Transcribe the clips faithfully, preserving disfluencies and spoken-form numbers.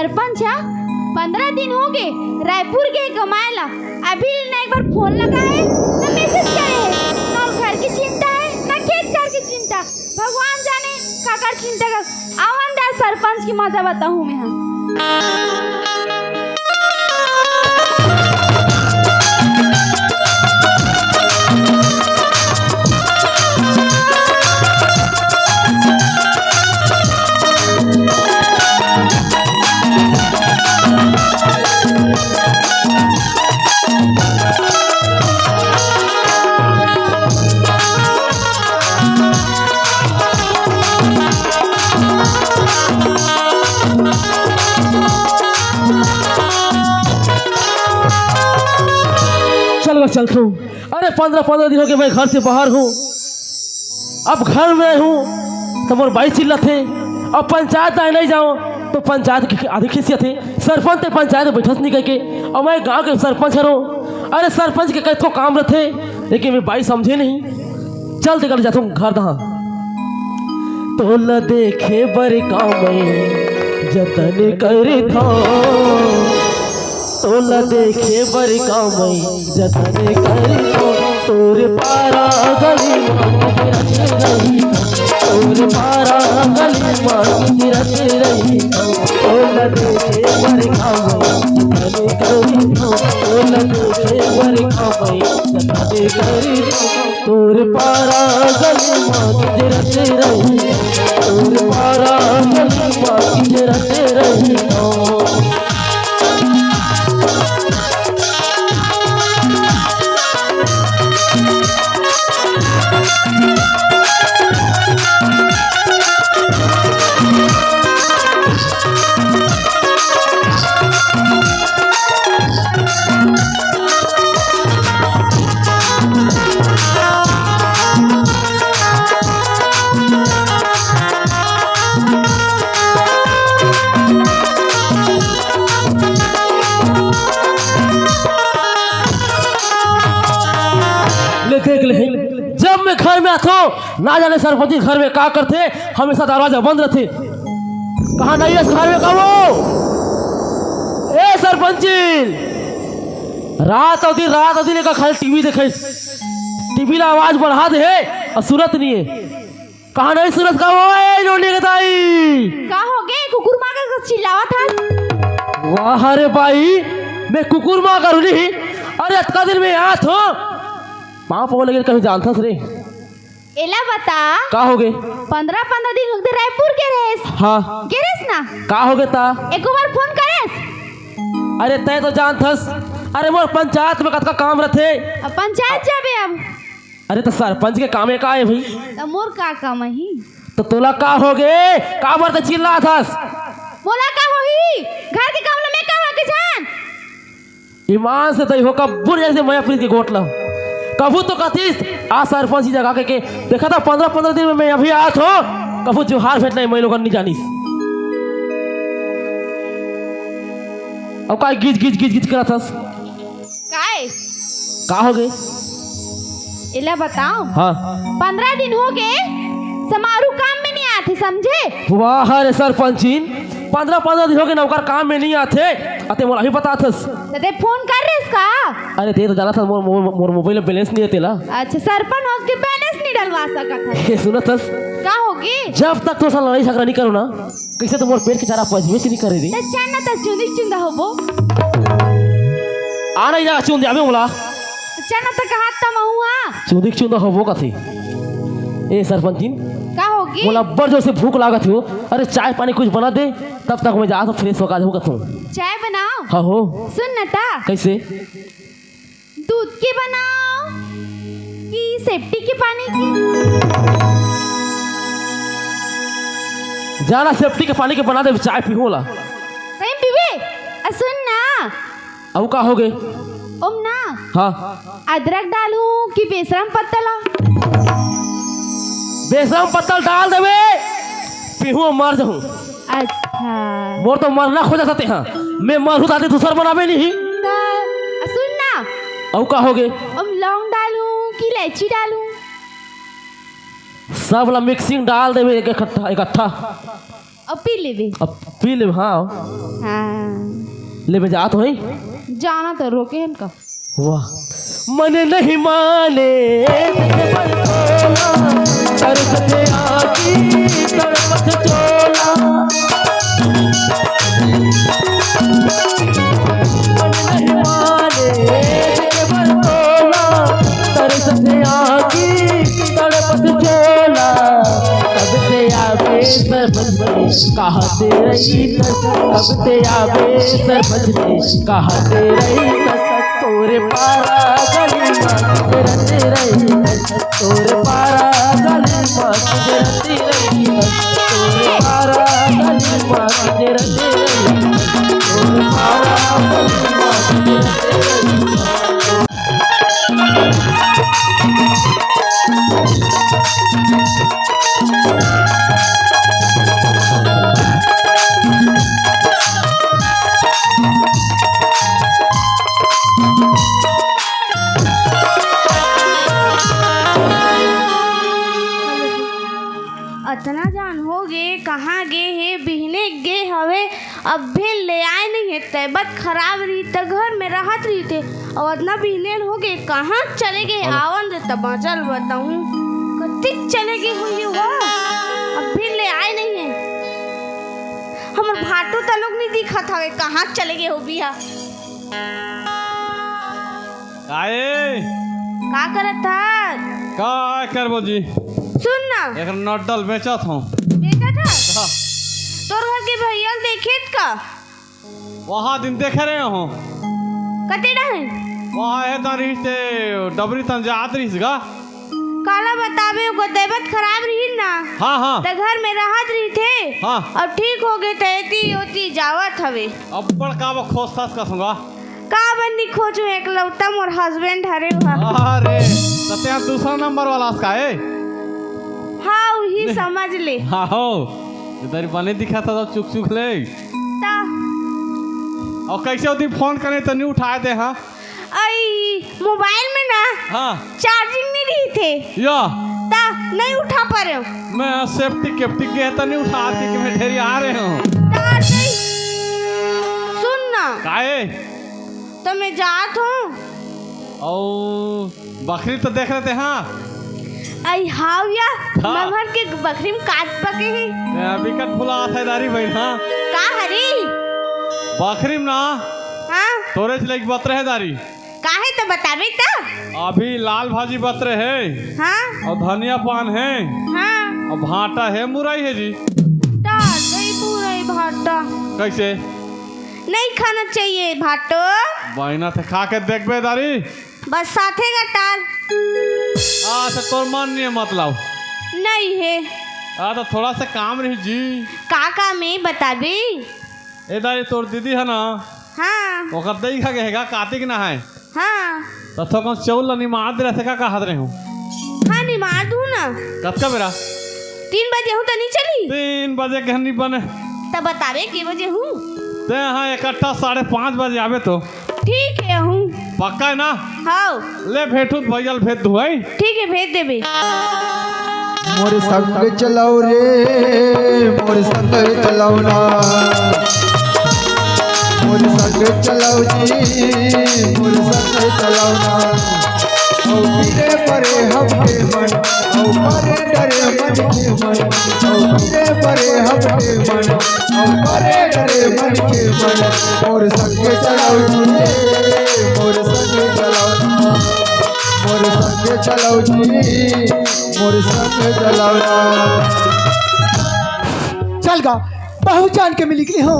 सरपंच ह पंद्रह दिन हो गे रायपुर गे कमाए ला, अभी ले ना एक बार फोन लगाए, ना मैसेज करे हे। ना घर की चिंता हे, ना खेत खार की चिंता। भगवान जाने काकर चिंता कर। आवन दे सरपंच के मजा बताहूँ मैं ह। चल बस, चलथों। अरे, पंद्रह पंद्रह दिन हो गे, मैं घर से बाहर हूँ। अब घर में हूँ तो मोर बाई चिल्लाथे। अब पंचायत आए नहीं जाओ तो पंचायत के आदि खिसियाथे, सरपंच ते पंचायत में बैठस नहीं कहिके। अब मैं गाँव के सरपंच हरों। अरे, सरपंच के कतको काम रथे, लेकिन मैं बाई समझे नहीं। चल, तेकर जाथों घर दहा। तोला देखे बर का मैं जतन करथों, तोला देखे बर का मैं जतन करथों। तोर पारा गली मा गिरत रही, तोर पारा गली मा गिरत रही। तोला देखे बर का मैं जतन करथों, तोला देखे बर का मैं जतन करथों। तोर पारा गली मा गिरत रही, तोर पारा गली मा गिरत रही। ले देख ले, जब मैं घर में आथों, ना जाने सरपंची घर में का करथे, हमेशा दरवाजा बंद रथे। कहाँ नहीं हे घर में का वो? ए सरपंची, रात अउ दिन, रात अउ दिन एका खाली टीवी देखे। टीवी ला आवाज बढ़ा दे हे अउ सुनत नहीं हे। कहाँ नहीं सुनत का वो, ए नोनी के दाई? का हो गे? कुकुर माँ का चिल्लावत हस? वाह रे बाई, मैं कुकुर माँ का रुली ही। अरे अतका दिन में आथों, पाँव पकड़ लगे कहीं जानथस रे। एला बता। का हो गे? पंद्रह पंद्रह दिन होगे रायपुर गे रहेस। हाँ। गे रहेस ना? का हो गे ता? एको बार फोन करेस? अरे तैं तो जानथस, अरे मोर पंचायत में कतका काम रथे। अब पंचायत जाबे अब। अरे तो सरपंच के काम ए का हे भाई? त मोर का काम ही? तो तोला का हो गे? काबर ते चिल्लाथस? मोला का होही? घर के काम ला मैं करहूँ के जान? ईमान से तई हो, कभू जैसे मया प्रीत के गोठ ला। कभू तो कथिस, आ सरपंच जी जगह के, के देखा था पंद्रह पंद्रह दिन में मैं अभी आथों, कभू जोहार भेंट नहीं, मैं लोगन नहीं जानिस। अब काय गिज गिज गिज गिज करत हस? काय? का हो गे? एला बताओ। हाँ। पंद्रह दिन हो गे, समारू काम में नहीं आथे, समझे? वाह रे सरपंचिन, पंद्रह पंद्रह दिन हो गे ना ओकर काम में नहीं आथे, अते मोला ही बताथस। त ते फोन कर रेस का? अरे ते तो जानथस मोर, मोर, मोर मोबाइल में बैलेंस नहीं हे तेला। अच्छा, सरपंच होके बैलेंस नहीं डलवा सकत हे। ए, सुनथस? का हो गे? जब तक तोर साथ लड़ाई झगड़ा नहीं करों ना, कइसे तो मोर पेट के चारा पचबे नहीं करे रे। त चल ना त चुंदी चुंदा होबो। आ नहीं जा चुंदी अबे मोला। त चल ना त कहा त महू आ। चुंदी चुंदा होबो कथे। ए सरपंचिन। का हो गे? मोला अब्बड़ जोर से भूख लागत हे। अरे चाय पानी कुछ बना दे, तब तक मैं जाथों फ्रेश होके आ जाहूँ कथों। चाय बनाओ? हाँ हो। सुन ना त। कइसे? दूध के बनाओ कि सेफ्टी के पानी के? जाना सेफ्टी के पानी के बना दे, चाय पीहूँ ला। सही पीबे? अ सुन ना। अउ का हो गे? ओम ना। हाँ। अदरक डालूं कि बेसरम पत्ता ला? बेसरम पत्ता डाल देबे, पीहूँ मर जाहूँ। अच्छा। मोर तो मरना हो जाता ते हाँ। मैं मरहूँ त आदि दूसर बनाबे नहीं। त, अ, सुन ना। अउ का हो गे? ओम लौंग डालूं कि इलायची डालूं? सब ला मिक्सिंग डाल देबे एक इकट्ठा, इकट्ठा। पी लेबे। अब पी लेबे, हाँ। हाँ। ले, मैं जात होई। जाना तो रोके हन का? वाह। मन नहीं माने बरतोला, तरसत आगी तड़पत चोला। मन नहीं माने बरतोला, तरसत आगी तड़पत चोला। कब से आवे सरपंच कहाते रही तस, कब से आवे सरपंच कहाते रही तस। तोरे पारा गली मा गुजरत रही तस, तोरे पारा गली मा गुजरत रही तस, तोरे पारा गली मा गुजरत रही तस, तोरे पारा गली मा गुजरत रही तस। अतना जान हो गे, कहाँ गे हे? बिहने गे हवे, अभी ले आए नहीं हे। तबीयत खराब रही त घर में रहत रही थे, अउ अतना बिहने हो गे, कहाँ चले गे? आवन दे त बाँचल बताऊँ, कतिक चले गे होही वो, अभी ले आए नहीं हे। हमर भाटो तनुक नहीं दिखत हवे, कहाँ चले गे होही हा? काए? का करत हस? का करबो जी? सुन ना। एकर नड्डल बेचत हूँ। बेचत हस? हाँ। तोर घर के भैया ल देखेत का? वहाँ दिन देखे रहे हो। कते डहन? वहाँ हे तन रिहिस ते डबरी तन जात रिहिस गा। काला बताबे, ओकर तबीयत खराब रही ना। हाँ, हाँ। त घर में रहत रही थे। हाँ। अब ठीक हो गे त एती ओती जावत हवे। अब बड़ का बा खोज तास का सुंगा। का बन्नी खोजू, एकलौता मोर husband हरे हा। अरे, त तें दूसरा नंबर वाला हस का ए? हाँ, उही ले। समझ ले। हाँ हो, इधर बने दिखा था तो चुक चुक ले। ता। अउ कइसे होती फोन करे त नहीं उठाए दे, हाँ? अई, मोबाइल में ना हाँ। चार्जिंग नहीं रही थे। या। ता, नहीं उठा पा रहे हो। मैं सेफ्टी केफ्टी के त नहीं उठा थी कि मैं ढेरी आ रहे हूँ। ता, नहीं। सुन ना। काए? त मैं जात हूँ। अउ बखरी त देख रहे थे, हाँ। अई हाव या, हाँ। ममहर के बखरी में काट पके ही। मैं अभी कट फुला था दारी बहन, हाँ। का हरी? बखरी में ना। हाँ। तोरे से लेके बतरे हे दारी। काहे त बताबे त? अभी लाल भाजी बतरे हे। हाँ। अउ धनिया पान हे। हाँ। अउ भाटा हे, मुरई हे जी। डाल दे मुरई भाटा। कइसे? नहीं खाना चाहिए भाटो। बहिना थे खा के देखबे दारी। बस साथे का टाल। अच्छा, तोर मन नहीं हे मतलब। नहीं हे। हाँ, त थोड़ा सा काम रही जी। का काम हे बताबे? ए दाई, तोर दीदी हे ना? हाँ। ओकर दई खा के हे गा, कातिक ना हे। हाँ। त थोकन चउल ला निमार दे रहे का कहत रहे हूँ। हाँ, निमार दूँ ना। कतका बेरा? तीन बजे हूँ त नहीं चली? तीन बजे के नहीं बने। त बताबे के बजे हूँ? ते हाँ, इकट्ठा साढ़े पाँच बजे आबे तो। ठीक हे, हूँ। पक्का हे ना? हाँ। ले भेंटू त भैया ल भेज दूँ, हैं? ठीक हे, भेज देबे। मोर संग चलाओ रे, मोर संग चलाओ ना, मोर संग चलाओ जी, मोर संग चलाओ ना। ओ पीरे परे हमके मन, ओ परे डरे मन के मन, ओ पीरे परे हमके मन, ओ परे डरे मन के मन। मोर संग चलाओ जी, मोर संग चलाओ ना। मोर संगे चलौ जी, मोर संगे चलौ ना। चल गा, बहुत जान के मिली के हो।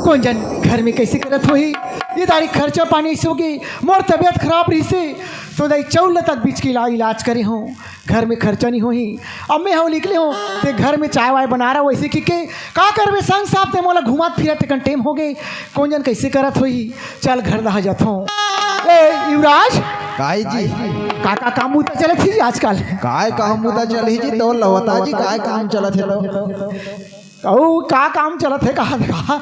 कोन जन घर में कइसे करत होही? ये दारी खर्चा पानी से होगे, मोर तबीयत खराब रहिसे, तो दाई चउल तक बीच के इला-, इलाज करे हूँ। घर में खर्चा नहीं होही। अब मैं हव निकले हूँ, ते घर में चाय वाय बना रहा, वइसे कि के का करबे संग साहब, ते मोला घुमात फिरत तेकन टेम होगे, कोन जन कइसे करत होही। चल घर दहा जात हूँ। ए युवराज, काय जी? का का काम मुद्दा चलत ही आजकल? काय काम मुद्दा चलही जी? तो लवता जी, काय काम चलत हे? अउ का काम चलत हे, कहा, कहा?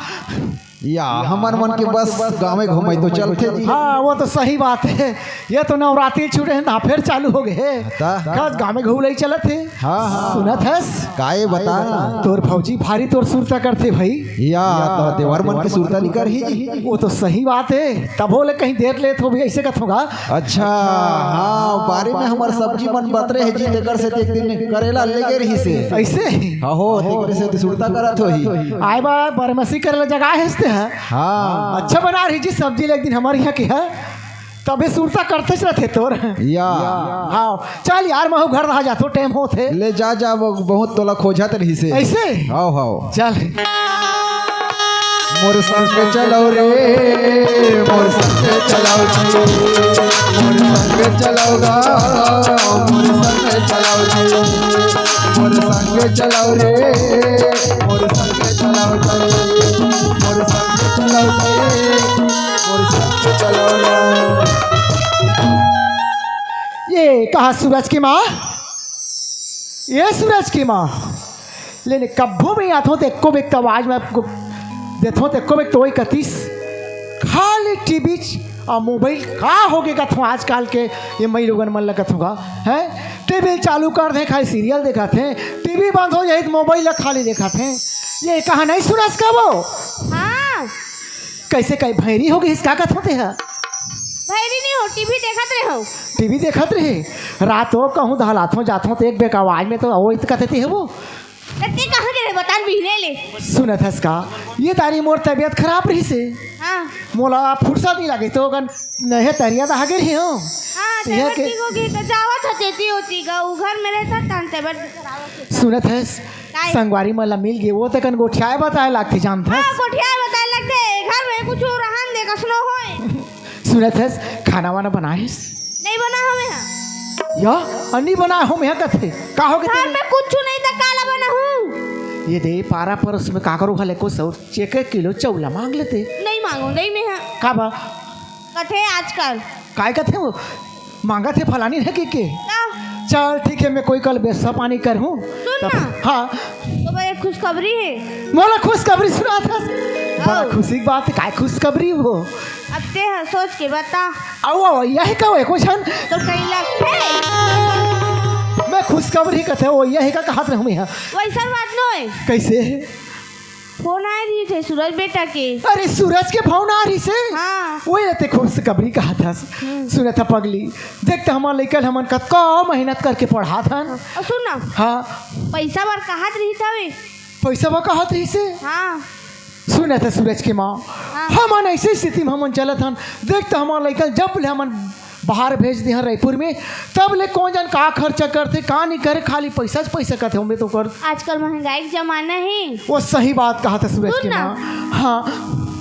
या, हमर मन के बस गाँवे घूमे तो चलथे जी। हाँ, वो तो सही बात हे। ये तो नवरात्रि छूटे हे ना, फेर चालू हो गे हे। ता? कस गाँवे घूमे चलत हे। हाँ, हाँ। सुनत हस? काय बता? तोर भौजी भारी तोर सुरता करथे भई। या, तो देवर मन के सुरता नइ करही जी। वो तो सही बात हे। तभो ले कहीं देर लेत होबे, अइसे कथों गा। अच्छा, हाँ, बारी में हमर सब्जी मन बतरे हे जी, तेकर से एक दिन करेला लेगे रहिस हे। अइसे? हाँ हो, तेकरे से सुरता करत होही। आय बा, बरमसी करेला जगाय हस ते ह। हाँ। अच्छा बनाय रही जी सब्जी ले एक दिन हमर इहाँ के ह। तभे सुरता करतेच रथे तोर। या। हाँ, चल यार, महू घर रहा जाथों, टाइम होत हे। ले जा, जा, वो बहुत तोला खोजत रहिस हे। अइसे? हाव, हाव। चल। मोर संग चलव रे, मोर संग चलव जी, मोर संग चलव गा, मोर संग चलव जी, मोर संग चलव रे, मोर संग चलव जी, मोर संग चलव जी, मोर संग चलव गा। ये कहाँ सूरज के माँ? ये सूरज के माँ, लेने कब्बो में आथों त एको बेक त आवाज में आपको देथों त एको बेक तो वही कतिस, खाली टीवी च-, आ मोबाइल का होगे कथों आजकल के ये मई लोगन मन ल कथों गा, हैं? टीवी चालू कर दे, खाली सीरियल देखत हे, टीवी बंद हो जाही त मोबाइल ल खाली देखत हे। ये कहाँ नइ सुनस का वो? हाँ। कइसे कई भैरी हो गिस, का कथों ते ह? भैरी नइ हों, टीवी देखत रहे हों। टीवी देखत रहे? रात हो कहूँ दहलाथों जाथों त एक बेक आवाज में तो ओ इत कथे ते हे वो। त ते कहाँ गे रहे बता न बिहने ले। सुनत हस का? ये दारी मोर तबियत खराब रहिस हे। हाँ। मोला फुरसत नइ लागे त ओकन नहे तरिया दहा गे रहे हों। हाँ, तेहा तबियत के ठीक होगे त जावत हस तेती ओती गा, उ घर में रहत तन तबियत खराब होगे। सुनत हस? काय? संगवारी मन ला मिल गे, वो तेकन गोठियाय बताय लागथे, जानथस? हाँ, गोठियाय बताय लागथे, घर में कुछु रहन दे, कसनो होय। सुनत हस, खाना वाना बनाय हस? नइ बनाय हों मैं हा। या, अ, नइ बनाय हों मैं हा कथे, का होगे घर तेला? में कुछु नइ त काला बनाहूँ? ये दे, पारा परोस में काकरो घले को सौ, एक एक किलो चौला मांग लेते। नइ मांगों, नइ मैं हा। का बा? कथे आजकल। काय कथे वो? मांगत हे फलानी न कहिके। का? चल ठीक हे, मैं कोई कल बेस्सा पानी करहूँ। सुन तब ना। हाँ। तोर बर एक खुशखबरी हे। मोला खुशखबरी सुनाथस? बड़ा हाँ। खुशी के बात हे, काय खुशखबरी वो? अब ते ह सोच के बता। अउ, अउ, यही का हे, कुछ हन? तो कहीं लगथे। मैं खुशखबरी कथे, वो यही का कहत रहूँ मैं ह। वइसन बात नोय। कइसे? फोन आय रहिस हे सूरज बेटा के। अरे, सूरज के फोन आय रहिस हे? हाँ। वही ल ते खुशखबरी कहत हस। हम्म। सुनत ह पगली, देख त हमर लइका ल हमन कतका मेहनत करके पढ़ात हन। अउ सुन ना। हाँ। पइसा बर कहत रहिस हवे। पइसा बर कहत रहिस हे? हाँ। सुनत ह सूरज के माँ। हाँ। हमन अइसे स्थिति में हमन चलत हन। देख त हमर लइका ल जब ले हमन बाहर भेज दे हन रायपुर में, तब ले कोन जन का खर्चा करथे, का नइ करे, खाली पइसा च पइसा कथे, ओमे तो कर। आजकल महंगाई के जमाना हे। वो सही बात कहत हस सूरज सुन के ना। माँ। हाँ।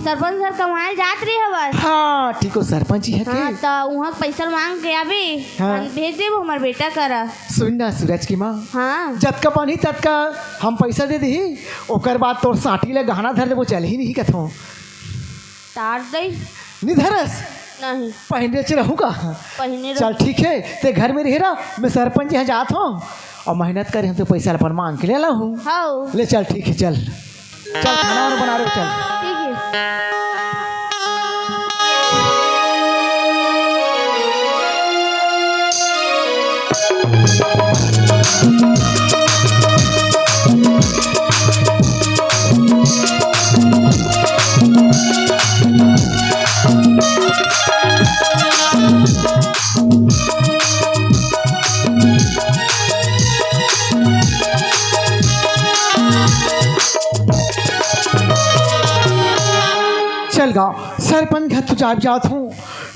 सरपंच घर कमाए जात रहे हवस। हाँ, ठीक हो, सरपंच जी हे के? हाँ, त उहाँ के पइसा मांग के आबे, हाँ। हम भेज देबो हमर बेटा करा। सुन ना सूरज के माँ। हाँ। जतका बनही ततका हम पइसा दे दिही, ओकर बाद तोर साटी ले गहना धर लेबो, चलही नहीं कथों। तार दई। नइ धरस? नहीं। पहिने च रहूँ का? पहिने चल रहूँ। ठीक हे, ते घर में रहे रह, मैं सरपंच यहाँ जात हों अउ मेहनत करे हों त पइसा ल अपन मांग के ले लाहूँ। हाँ। ले चल ठीक हे, चल। चल खाना वाना बना रहे, चल। ठीक हे। चल गा, सरपंच घर तो जाब जात हों,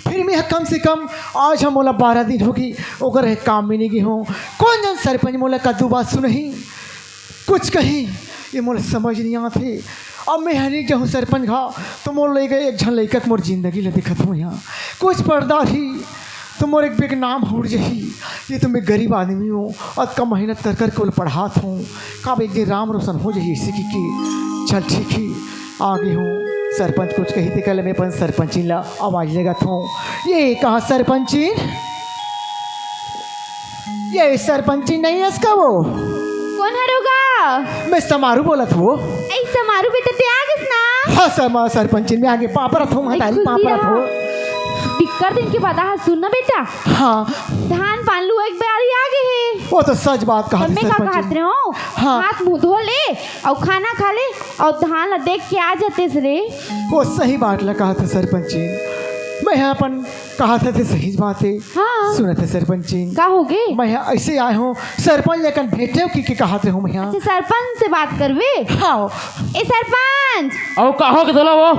फिर मैं कम से कम आज हम ओला बारह दिन होगे, ओकर काम में नइ गे हों। कोन जन सरपंच मोला कद्दू बात सुनही, कुछ कही, ये मोला समझ नइ आत हे। अब मैं हर एक जाहूँ सरपंच घर, तो मोर लइका, एक झन लइका के मोर जिंदगी ल देखत हों यहाँ। कुछ पर्दा ही तो मोर एक बेक नाम ह उड़ जही। ये तो मैं गरीब आदमी हों, अतका मेहनत कर कर के ओला पढ़ात हों, का एक दिन राम रोशन हो जही इसी की, की। चल ठीक हे, आगे हों, सरपंच कुछ कही तेकर ले मैं अपन सरपंचिन ला आवाज लगात हों। ये कहाँ सरपंचिन? ये सरपंचिन नइ हस का वो? कोन हरे गा? मैं समारू बोलत हों। ए समारू बेटा, ते आ गेस ना? हाँ सर, मैं सरपंचिन, मैं आगे पाँव परत हँव, महतारी, पाँव परत हँव। बिक्कट दिन के बाद आहा, सुन ना बेटा। हाँ। धान पान लुए के बारी आ गे हे। वो तो सच बात कहा थे सरपंचिन। मैं का कहत रहेंव? हाँ। हाथ मुँह धो ले अउ खाना खा ले अउ धान ला देख के आ जातेस रे। वो सही बात ला कहा थे सरपंचिन। मैं ह अपन कहा थे, ते सही बात हे। हाँ। सुनत हे सरपंचिन। का होगे? मैं ह अइसे आए हँव, सरपंच ले कन भेंटे हों कहिके कहत रहेंव मैं ह। अच्छा, सरपंच से बात करबे? हाँ। ए सरपंच! अउ का होगे तोला वो?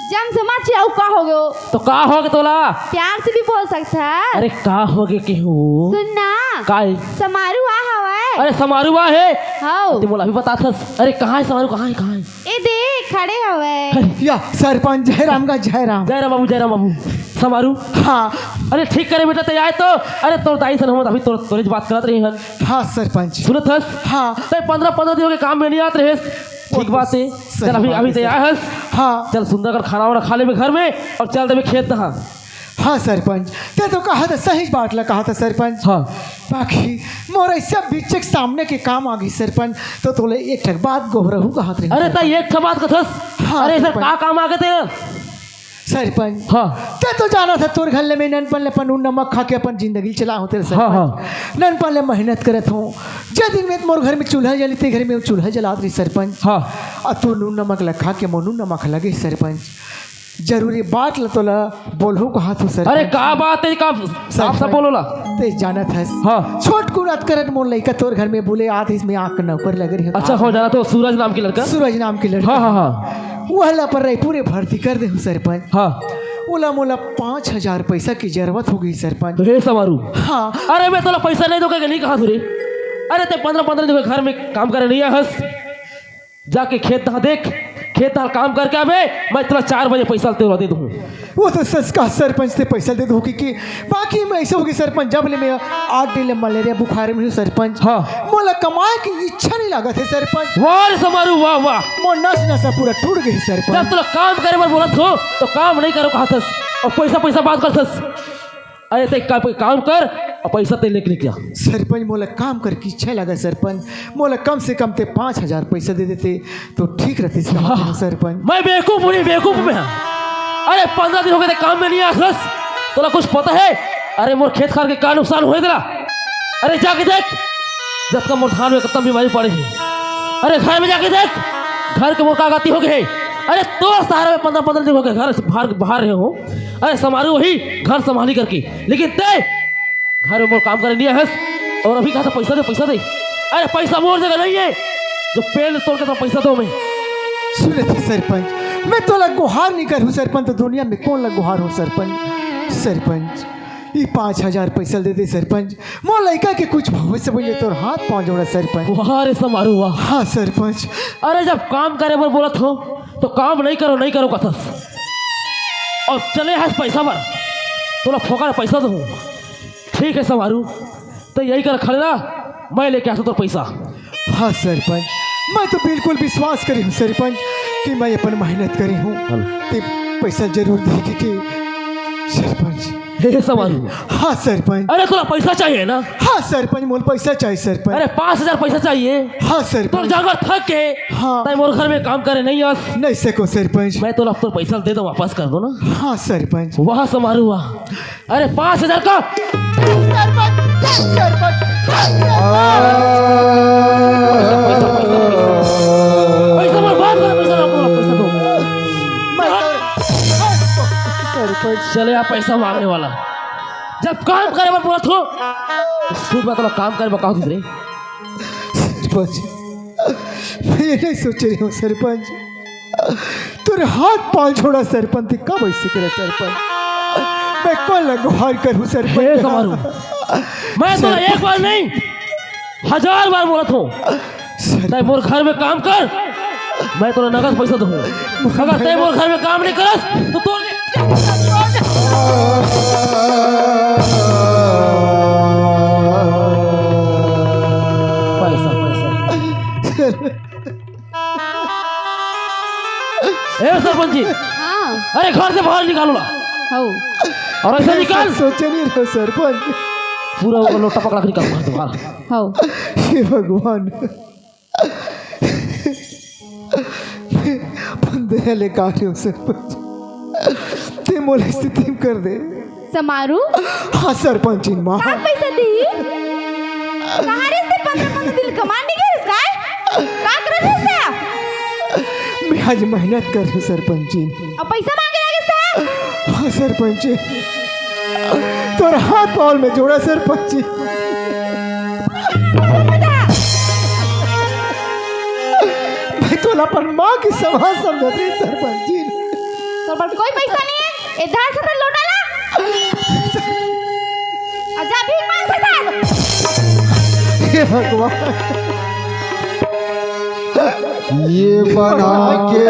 जम से मत चिल्ला, अउ का होगे वो? तो का होगे तोला? प्यार से भी बोल सकत हस। अरे का होगे केहू? सुन ना। का हे? समारू आ हवय। अरे समारू आ हे? हव। ते मोला अभी बताथस। अरे कहाँ हे समारू, कहाँ हे, कहाँ हे? ए दे, खड़े हवय। अरे या सरपंच, जय राम गा, जय राम। जय राम बाबू, जय राम बाबू। समारू। हाँ। अरे ठीक करे बेटा, ते आए तो। अरे तोर दाई सन हम अभी तोर, तोरे से बात करत रहे हन। हाँ सरपंच। सुनत हस? हाँ। ते पंद्रह, पंद्रह दिन होगे काम में नइ आत रहेस। ठीक बात हे। सही चल अभी, बात अभी हे ते सर। आए हस। हाँ। चल सुंदर कर खाना वाना खा लेबे घर में अउ चल देबे खेत तहाँ। हाँ सरपंच, ते तो कहा था, सही बात ला कहा था सरपंच। हाँ। बाकी मोर अइसे बीच के सामने के काम आ गे सरपंच, तो तोले एक ठक बात गोहरहूँ कहत रहेंव। अरे, त एक ठक बात कथस? हाँ, अरे सर, सरपंच। का काम आ गे ते? सरपंच, हाँ। ते तो जानत हस, तोर घर ले मैं ननपन ले अपन नून नमक खा के अपन जिंदगी चलात हँव तेरे सरपंच। हाँ। ननपन ले मेहनत करत हँव। जे दिन में मोर घर में चूल्हा जली, ते घर में चूल्हा जलात रही सरपंच। हाँ। अउ तोर नून नमक ला खा के मोर नून नमक लगे सरपंच। जरूरी बात ला तोला बोलहूँ कहत हँव सरपंच। अरे का बात हे, का साफ साफ बोलो ला। ते जानत हस। हाँ। छोटकुन अतका कन मोर लइका तोर घर में बोले आत रहिस, मैं आँख के नौकर लगे रहेंव। अच्छा, हो जानत हँव, सूरज नाम के लड़का। सूरज नाम के लड़का। हाँ, हाँ, हाँ। वह ला अपन रायपुर में भर्ती कर दे हँव सरपंच। हाँ। ओला मोला पाँच हजार पैसा के जरूरत होगे सरपंच। हे समारू। हाँ। अरे मैं तोला पैसा नइ देंव कहिके नइ कहत हँव रे। अरे ते पंद्रह, पंद्रह दिन घर में काम करे नइ आए हस। जाके खेत तहाँ देख, खेत तहाँ काम करके आबे, मैं तोला चार बजे पैसा तेला दे दूँ। वो तो सच कहा सरपंच, ते पैसा दे दूँ कि, कि बाकी मैं अइसे होगे सरपंच, जब ले मैं आठ दिन ले मलेरिया बुखार में हँव सरपंच। हाँ। मोला कमाए के इच्छा नइ लागत हे सरपंच। वाह रे समारू, वाह, वाह। मोर नस नस पूरा टूट गे सरपंच। जब तोला काम करे बर बोलत हँव, तो काम नइ करँव कहत हस, अउ पैसा, पैसा बात करत हस। अरे ते का, काम कर अउ पैसा ते लेके निकल जा। सरपंच, मोला काम करे के इच्छा लगे सरपंच, मोला कम से कम ते पाँच हजार पैसा दे देते तो ठीक रहतिस हाँ। सरपंच। मैं बेवकूफ हँव, बेवकूफ मैं। अरे पंद्रह दिन होगे ते काम में नइ आए हस, तोला कुछ पता हे? अरे मोर खेत खार के का नुकसान होय तेला? अरे जाके देख, जतका मोर धान में कतका बीमारी पड़े हे। अरे घर में जाके देख, घर के मोर का गति होगे हे। अरे तोर सहारा में पंद्रह, पंद्रह दिन होगे घर से बाहर, बाहर रहेंव। अरे समारू वही घर संभाली करके, लेकिन ते घर में मोर काम करे नइ आए हस अउ अभी कहत हस पैसा दे, पैसा दे। अरे पैसा मोर जगह नइ हे, जो पेड़ तोड़ के तो पैसा देंव मैं। सुनत हे सरपंच, मैं तोला गोहार नइ करहूँ सरपंच, तो दुनिया में कोन ला गोहारहूँ सरपंच? सरपंच, ये पाँच हजार पैसा दे दे सरपंच, मोर लइका के कुछ भविष्य बन जाए, तोर हाथ पाँव जोड़ँव सरपंच। वाह रे समारू वाह। हाँ सरपंच। अरे जब काम करे बर बोलत हँव तो काम नइ करँव, नइ करँव कथस, अउ चले हस पैसा बर, तोला फोकट पैसा दूँ। ठीक हे समारू, ते यही कर खड़े रह, मैं लेके आथँव तोर पैसा। हाँ सरपंच, मैं तो बिल्कुल विश्वास करे हँव सरपंच कि मैं अपन मेहनत करे हँव, ते पैसा जरूर देही कि सरपंच। हे समारू। हाँ सरपंच। अरे तोला पैसा चाहिए ना? हाँ सरपंच, मोला पैसा चाहिए सरपंच। अरे पाँच हजार पैसा चाहिए। हाँ सरपंच। तोर जानवर थक गे। हाँ। तैं मोर घर में काम करे नइ आस। नइ सकँव सरपंच। मैं तोला तोर पैसा दे दूँ, वापस कर दूँ ना। हाँ सरपंच। वाह समारू वाह। अरे पाँच हजार का। सरपंच, सरपंच। पैसा मत बात कर, पैसा ना बोला, पैसा दो। मैं तो सरपंच। चले आ पैसा माँगने वाला। जब काम करे बर बोलत हँव, तो सुन बात ला काम करे बर का होतिस रे? सरपंच, मैं ये नइ सोचे रहेंव सरपंच। तोर हाथ पाँव जोड़ँव सरपंच, ते कब अइसे करे सरपंच? मैं कोन ला गोहार करहूँ सरपंच? हे समारू, मैं तोला एक बार नहीं, हजार बार बोलत हँव। सरपंच। तैं मोर घर में काम कर, मैं तोला नगद पैसा दूँ। अगर तैं मोर घर में काम नइ करस, तो तोर पैसा, पैसा। ए सरपंच जी। हाँ। अरे घर से बाहर निकालो ना। हौ। अउ अइसे निकाल। सोचे नइ रहेंव सरपंच। पूरा वो लोटा पकड़ा के निकाल बाहर से बाहर। हौ। हे भगवान। अपन दया ले का रहे हो सरपंच, ते मोला स्थिति में कर दे। समारू? हाँ सरपंचिन माँ। का पैसा दी? कहाँ रे से पन्द्रह पन्द्रह दिन कमा नहीं गए इसका? का कर रहे से? मैं आज मेहनत कर रहे सरपंचिन। अब पैसा मांगे लगे से? हाँ सरपंचिन, तोर हाथ पाँव में जोड़ा सरपंचिन। मैं तोला अपन माँ के समान समझत रहे सरपंचिन। तोर पास कोई पैसा नहीं है? ए धान से तो लोटा ला। आजा भीख मांग सकता है। हे भगवान। ये बना के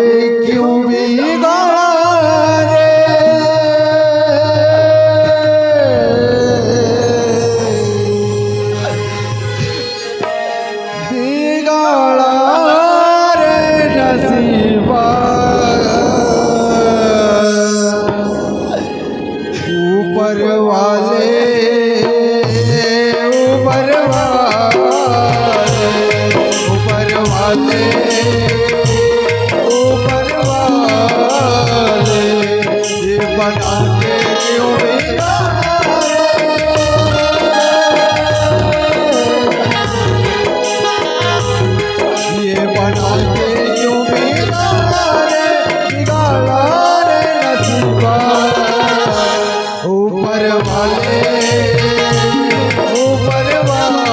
क्यों बिगाड़ा रे? बिगाड़ा रे नसीबा। ऊपर वाले, ऊपर वाले, ऊपर वाले, ऊपर वाले, ये बना के क्यों बिगाड़ा? ये बना के क्यों बिगाड़ा रे, बिगाड़ा रे नसीबा। ऊपर वाले, ऊपर वाले,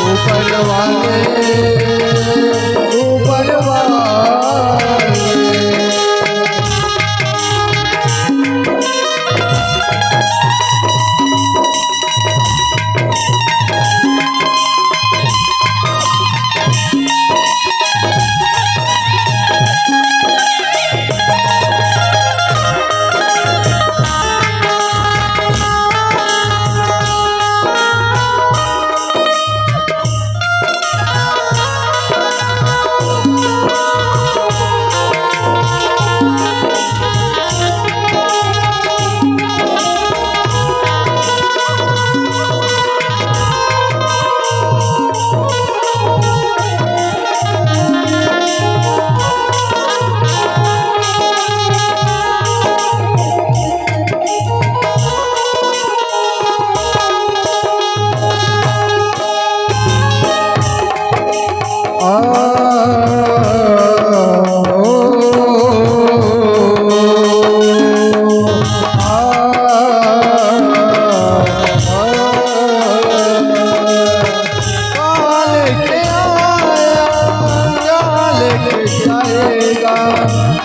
ऊपर वाले, ऊपर वाले।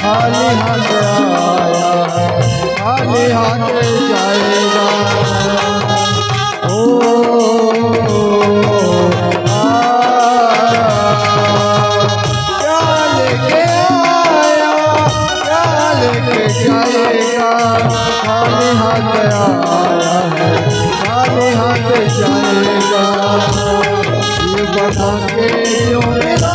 खाली हाथ आया, खाली हाथ जाएगा। ओ, आ, क्या लेके आया, क्या लेके जाएगा? खाली हाथ आया है, खाली हाथ जाएगा। ये बता के क्यों मिला?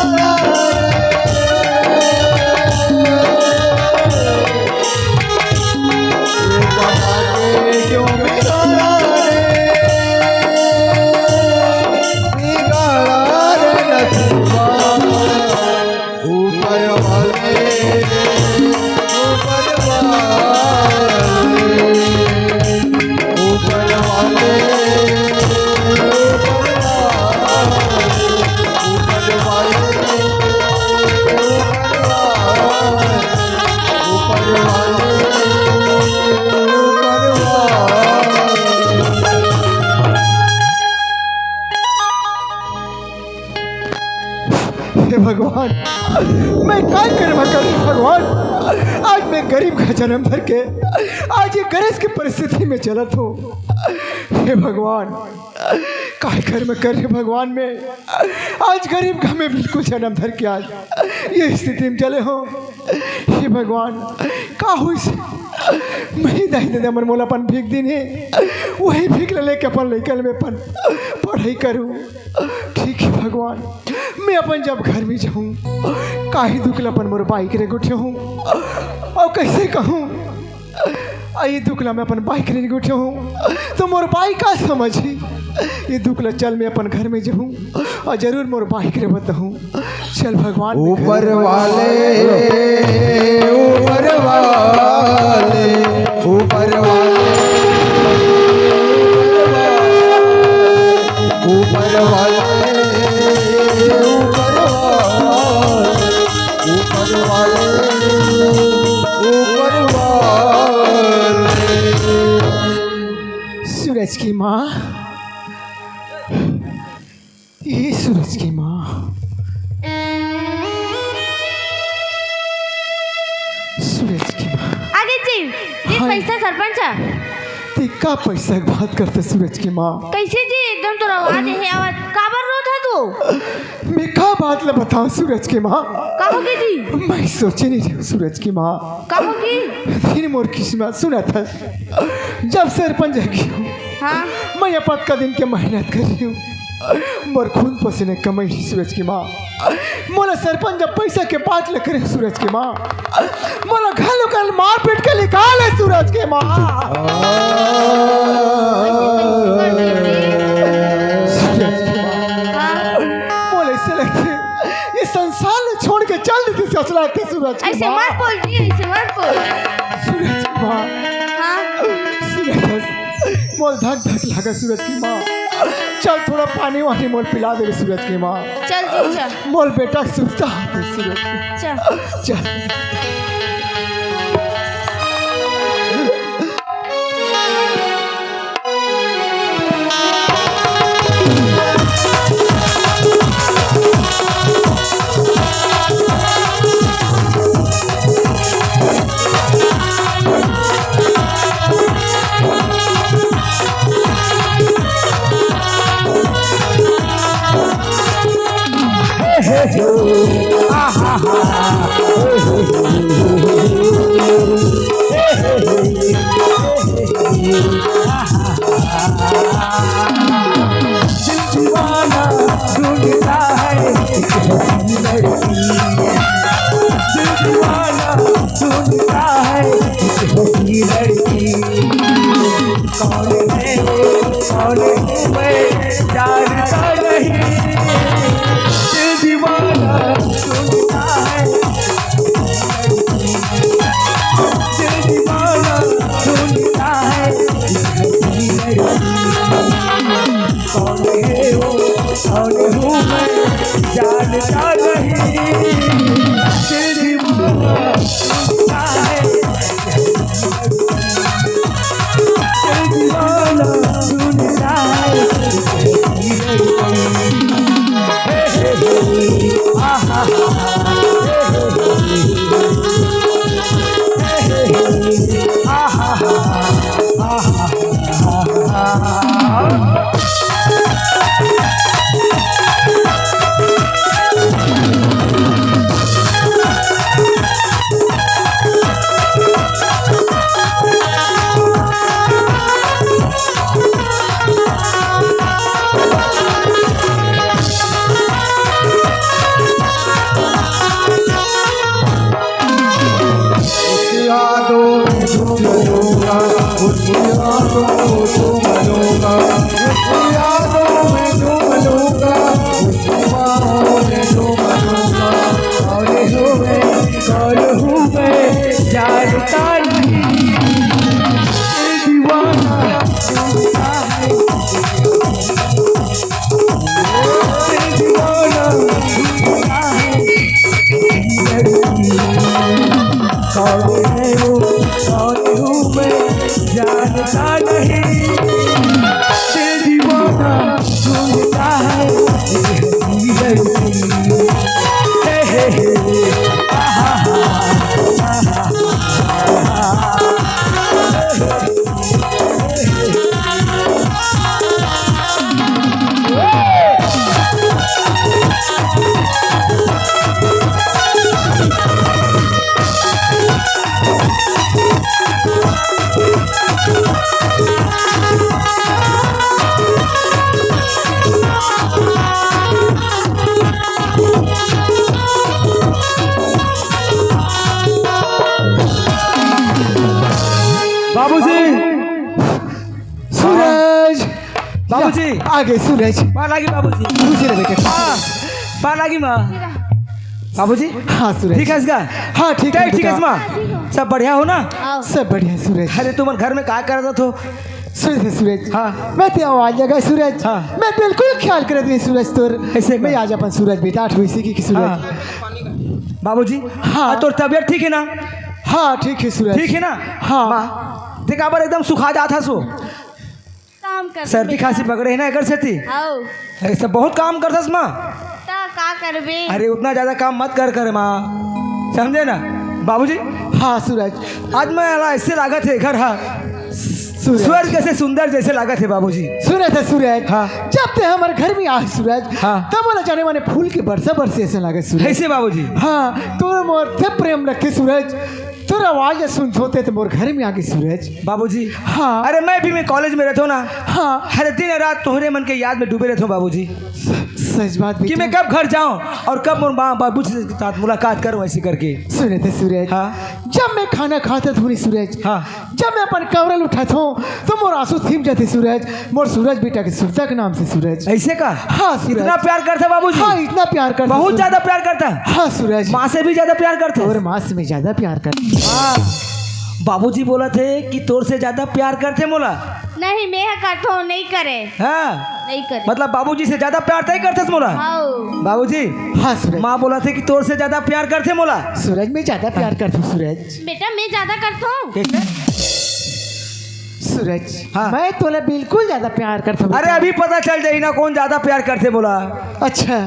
हे भगवान, मैं काय करे भगवान? आज मैं गरीब का जन्म धर के आज ये गरज की परिस्थिति में चलत हूँ। हे भगवान, काय कर मैं कर रे भगवान, मैं आज गरीब घर में बिल्कुल जन्म धर के आज ये स्थिति में चले हो। हे भगवान, का होइस? मैं दाई ददा मन मोला अपन भीख दिन हे, वही भीख ले लेके अपन लइका ल मैं अपन पढ़ाई करूँ। ठीक है भगवान, मैं अपन जब घर में जाहूँ, काही दुख ल अपन मोर बाई के रे गोठियाहूँ, अउ कैसे कहूँ, आ, ये दुख ला मैं अपन बाई के रे गोठियाहूँ, तो मोर बाई का समझही? ये दुख ला चल मैं अपन घर में जाहूँ अउ जरूर मोर बाई के रे बताहूँ। चल भगवान, ऊपर वाले, ऊपर वाले, ऊपर वाले, ऊपर वाले, ऊपर वाले, ऊपर वाले, ऊपर वाले। सूरज की माँ, ये सूरज की माँ, सूरज की माँ। अरे जी, जी, हाय। पैसा सरपंच। ते का पैसा के बात करते सूरज की माँ? कैसे जी, एकदम तोर आवाज हे, आवाज। काबर रोत है तू? मैं का बात ला बताऊं सूरज की माँ? का हो गई जी? मैं सोचे नहीं रही हूँ सूरज की माँ। का हो गई? फिर मोर किस्मत सुना था, जब सरपंच आ गई हूँ, हाँ। मैं ये पक्का दिन के मेहनत कर रही हूँ, मोर खून पसीने कमाई सूरज की माँ। मोला सरपंच जब पैसा के बात ले करे सूरज की माँ, मोला घलो कल मारपीट के निकाले सूरज की माँ। सूरज की माँ, हाँ। मोला ऐसे लगते ये संसार ला छोड़ के चल देते, सच लगते सूरज की ऐसे माँ। मत बोल जी, ऐसे मत बोल। सूरज की माँ। हाँ। सूरज, मोल धक धक लागे सूरज की माँ। चल थोड़ा पानी वानी मोल पिला दे सूरज की माँ। चल जी, चल। मोल बेटा सुस्ता हाथे सूरज की। चल। चल। दिल दीवाना ढूंढता है एक हसीन लड़की। दिल दीवाना ढूंढता है एक हसीन लड़की। कौन है वो, कौन हूँ मैं, जानता नहीं। दिल दीवाना ढूंढता है, दिल दीवाना ढूंढता है। कौन है वो, कौन हूँ मैं, जानता नहीं। दिल दीवाना ढूंढता है, दिल दीवाना ढूंढता है। यादों में झूम लूंगा, उस यादों को झूम लूंगा, उस यादों में झूम लूंगा, उस बाहों में झूम लूंगा। कौन हूँ मैं, कौन हूँ मैं, जानता नहीं। दीवाना ढूंढता है, दीवाना ढूंढता है। कौन है वो, कौन हूँ मैं, जानता नहीं। दिल दीवाना ढूंढता है एक हसीन लड़की। हे, हे, हे, आहा, आहा, आहा। बाबूजी। सूरज। बाबूजी। या, आगे सूरज। पार लागी बाबूजी। दूसरे बेटे। हाँ, पार लागी माँ। बाबूजी, हाँ सूरज। ठीक है इसका? हाँ, ठीक है ठीक है बेटा। इसमा? सब बढ़िया हो ना? आओ। सब बढ़िया सूरज। अरे, तुमन घर में का करत हो? सूरज, सूरज। हाँ। मैं तो आवाज लगा सूरज। हाँ। मैं बिल्कुल ख्याल करत नहीं सूरज तोर। ऐसे का? मैं आज अपन सूरज बेटा आठ बजे की सूरज। हाँ। बाबूजी, हाँ। हाँ, तोर तबीयत ठीक है ना? हाँ, ठीक है सूरज। ठीक है ना? हाँ। माँ, देख, काबर एकदम सुखा जात हस वो। काम कर सर्दी खांसी पकड़े है ना एकर सेती। आओ। ऐसा बहुत काम करथस माँ। ता का करबे? अरे, उतना ज्यादा काम मत कर कर माँ, समझे ना? बाबूजी। हाँ सूरज। आज मैं अला ऐसे लागत है घर, हाँ। सूरज। स्वर्ग से सुंदर जैसे लागत है बाबूजी। सुने थे सूरज। हाँ। जब ते हमर घर में आए सूरज, हाँ। तब वाला जाने माने फूल के बरसा बरसे ऐसे लागे सूरज। ऐसे बाबूजी। हाँ, तोर मोर ते प्रेम रखे सूरज। तोर आवाज सुनत होते तो मोर घर में आगे सूरज। बाबूजी। हाँ। अरे, मैं भी मैं कॉलेज में रहता हूँ ना। हाँ। अरे, दिन रात तोहरे मन के याद में डूबे रहता हूँ बाबूजी। सच बात कि बेटा। मैं कब घर जाऊँ और कब मोर माँ बाबू से साथ मुलाकात करूँ, ऐसे करके। सुने थे सूरज। हाँ। जब मैं खाना खाता था सूरज। हाँ। जब मैं अपन कवरल उठाता हूँ तो मोर आंसू थिम जाते सूरज। मोर सूरज बेटा के सुरता के नाम से सूरज। ऐसे का? हाँ सूरज। इतना प्यार करता बाबूजी? हाँ, इतना प्यार करता बहुत सूरज। ज्यादा प्यार करता। हाँ सूरज। माँ से भी ज्यादा प्यार करता। और माँ से मैं ज्यादा प्यार करता। हाँ। बाबूजी बोलत हे कि तोर से ज्यादा प्यार करथे मोला। नहीं, मैं ह करथों, नहीं करे। हाँ। नहीं करे। मतलब बाबूजी से ज्यादा प्यार तय करथस मोला। हाँ। बाबूजी। हाँ सूरज। माँ बोलत हे कि तोर से ज्यादा प्यार करथे मोला। सूरज, मैं ज्यादा प्यार करथों सूरज। बेटा, मैं ज्यादा करथों। कैसे? सूरज। हाँ। मैं तोला बिल्कुल ज्यादा प्यार करथों अरे बेटा। अभी पता चल जाही ना कौन ज्यादा प्यार करथे मोला। अच्छा।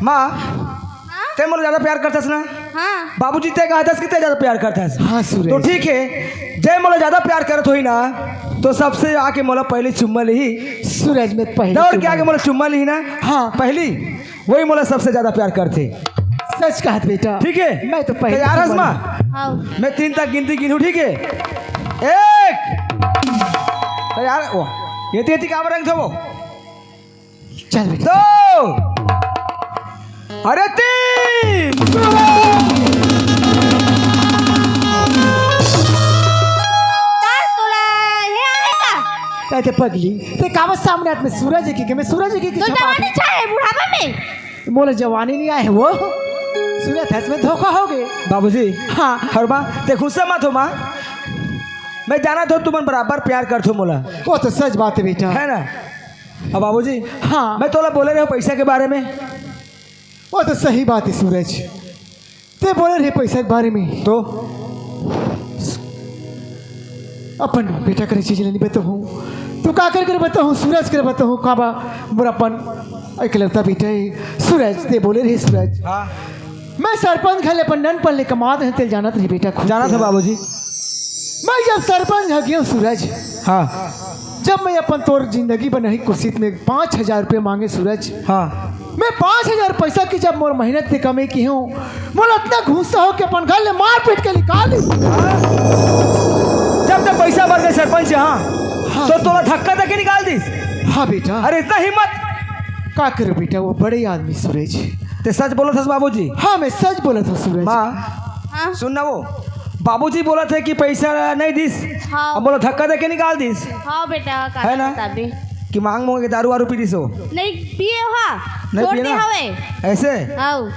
माँ, हाँ? ते मोला ज्यादा प्यार करथस ना? हाँ। बाबूजी ते कहथस कि ते ज्यादा प्यार करथस। हाँ सूरज। तो ठीक है, जय मोला ज्यादा प्यार करत होही ना, तो सबसे आके मोला पहली चुम्मा लिही। सूरज, मैं पहली दौड़ के चुम्मा आके मोला चुम्मा लिही ना। हाँ। पहली, वही मोला सबसे ज्यादा प्यार करथे। सच कहत बेटा। ठीक है? मैं तो पहली तैयार हस चुम्मा माँ? हाँ। मैं तीन तक गिनती गिनूँ, ठीक है? एक। तैयार? वाह। ये तीन काबर रंग था वो? चल बेटा। दो। अरे तीन। तार तोला हे आने का? कहते पगली, ते काबर सामने हाथ में सूरज के, के मैं सूरज के, के तो छपा जवानी दे। चाहे बुढ़ापा में? मोला जवानी नहीं आए वो। सूरज हंस में धोखा हो गए। बाबूजी। हाँ। हर माँ, ते गुस्सा मत हो माँ। मैं जाना था तुमन बराबर प्यार करथो मोला। वो तो सच बात है बेटा। है ना? अब बाबूजी, हाँ। मैं तोला बोले रहे पैसा के बारे में। वो तो सही बात है सूरज, ते बोले रहे पैसा के बारे में। तो अपन बेटा करे चीज नहीं बताऊँ, तो का कर कर बताऊँ सूरज, कर बताऊँ काबा मोर अपन इकलौता बेटा है सूरज। ते बोले रहे सूरज, हाँ। मैं सरपंच घर ले अपन नन पन ले कमात हे, तेल जानत रही बेटा खुद। जानत हे बाबूजी। मैं जब सरपंच घर गया सूरज, हाँ। जब मैं अपन तोर जिंदगी बनाही कुर्सी में पाँच हजार रुपये मांगे सूरज, हाँ। मैं पाँच हजार पैसा की जब मोर मेहनत से कमाई की हूँ, मोला इतना गुस्सा हो के अपन घर ले मार पीट के निकाल दी। जब जब पैसा भर के सरपंच, हाँ, हाँ। तो तोला धक्का देके निकाल दिस। हाँ बेटा। अरे इतना हिम्मत। का करो बेटा, वो बड़े आदमी सूरज। ते सच बोलत हस बाबूजी? हाँ, मैं सच बोलत हूँ सूरज। माँ, हाँ। सुन ना वो, बाबूजी बोलत हे कि पैसा नहीं दिस, हाँ। अब मोला धक्का देके निकाल दिस। हाँ बेटा, का है ना? बताबे? कि मांग मांग के दारू वारू पी दिस हो। नहीं पिए हो, हाँ। नहीं छोड़ पिए दे ना? हवे। ऐसे? हाँ।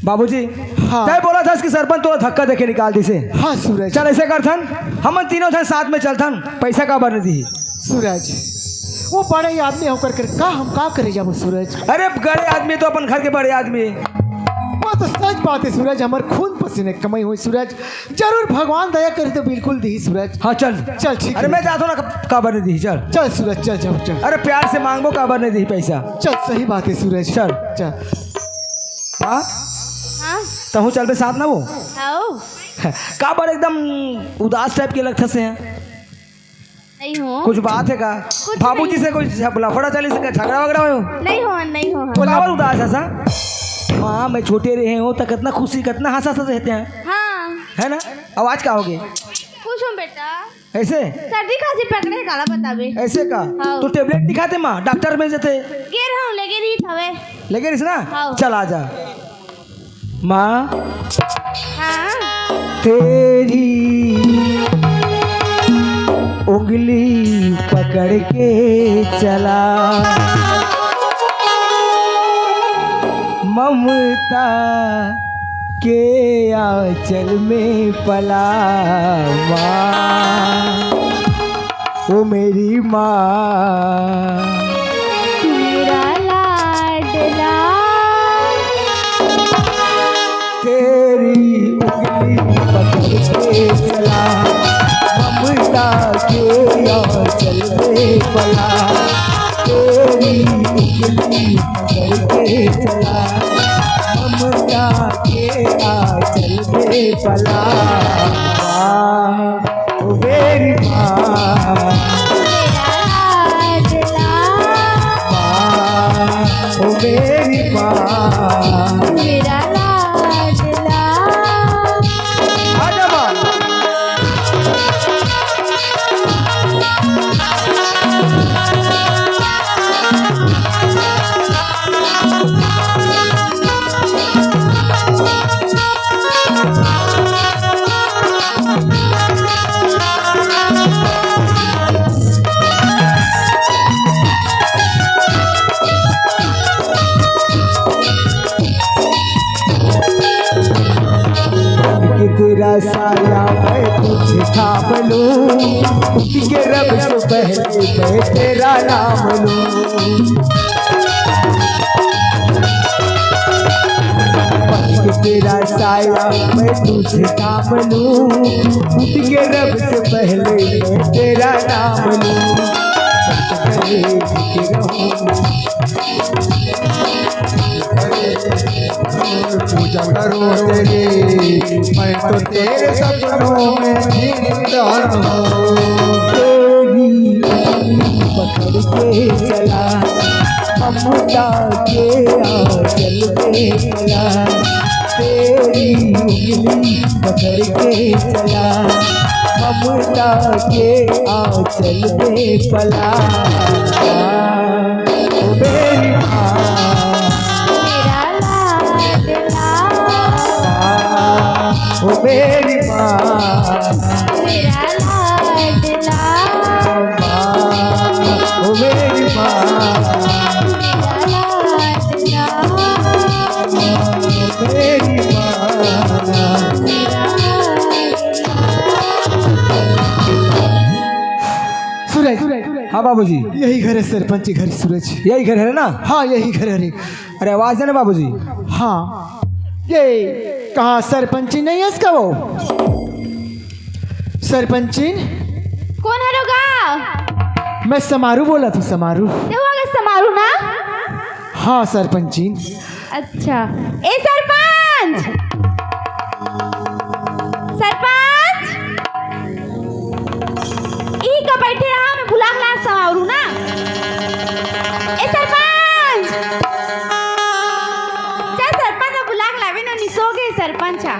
बाबूजी, हाँ। तय बोलत हस कि सरपंच तोला धक्का देके निकाल दिसे। हाँ सूरज। चल ऐसे करथन, हमन तीनों झन साथ में चलथन, पैसा काबर नहीं दिही। सूरज, वो बड़े आदमी होकर कर का हम का करे जाबो सूरज? अरे बड़े आदमी तो अपन घर के बड़े आदमी। वो तो सच बात है सूरज, हमर खून पसीने कमाई हुई सूरज, जरूर भगवान दया करे तो बिल्कुल दिही सूरज। हाँ चल। चल ठीक अरे है। मैं जाता हूँ ना, काबर नहीं दिही, चल। चल सूरज, चल, चल, चल। अरे प्यार से मांगबो, काबर नहीं दिही पैसा। चल सही बात है सूरज। चल। चल। हाँ? हाँ। तहूँ चलबे साथ ना वो? हाँ। काबर एकदम उदास टाइप के लगथस हे? नहीं हो। कुछ बात है का? कुछ बाबूजी नहीं। से कोई झप-, लफड़ा चलिस का, झगड़ा वगड़ा हो? नहीं हो, नहीं हो। तो काबर उदास हस? माँ, मैं छोटे रहे हूँ तो कितना खुशी, कितना हंस हंस रहते हैं। हाँ। है ना? आवाज का हो गई? कुछ हो बेटा। ऐसे? सर्दी खांसी पकड़े, काला बताबे। ऐसे का? हाँ। तो टेबलेट नहीं खाते माँ, डॉक्टर में जाते? गेर हूँ, लेके नहीं था वे। लेके नहीं ना? हाँ। चल आ जा। माँ, हाँ। तेरी उंगली पकड़ के चला, ममता के आंचल में पला माँ, ओ मेरी माँ। मेरा लाडला। तेरी उंगली पकड़ के चला, ममता के आंचल में पला। तेरी उंगली पकड़ के चला, ममता के आंचल में पला। ओ मेरी माँ, मेरा लाडला। माँ, ओ मेरी माँ। मेरा लाडला। आजा माँ। कि तेरा साया मैं तुझे थाम लूं, कि रब से पहले मैं तेरा नाम लूं। कि तेरा साया मैं तुझे थाम लूं, कि रब से पहले मैं तेरा नाम लूं। पूजा करो तेरी, मैं तो तेरे सपनों में जीता हूँ। तेरी उंगली पकड़ के चला, ममता के आंचल में पला। तेरी उंगली पकड़ के चला, ममता के आंचल में पला। ओ मेरी माँ, मेरा लाडला। माँ, ओ मेरी माँ, मेरा लाडला। माँ, ओ मेरी माँ, मेरा लाडला। मेरी माँ। मेरा लाडला। सूरज, हाँ बाबूजी। यही घर है सरपंच के घर, सूरज। यही घर है ना? हाँ, यही घर है रे। अरे आवाज है ना बाबूजी? हाँ, ये कहाँ सरपंची नहीं है इसका वो? सरपंची? कोन हरो गा? मैं समारू बोलत हूँ, समारू। ते हो गा समारू ना? हाँ सरपंची। अच्छा, ए सरपंच, सरपंच, इही का बैठे रहा, मैं बुला के लात हूँ ना। ए सरपंच, चल सरपंच ला बुला के लाबे ना, निसो गे सरपंच हा।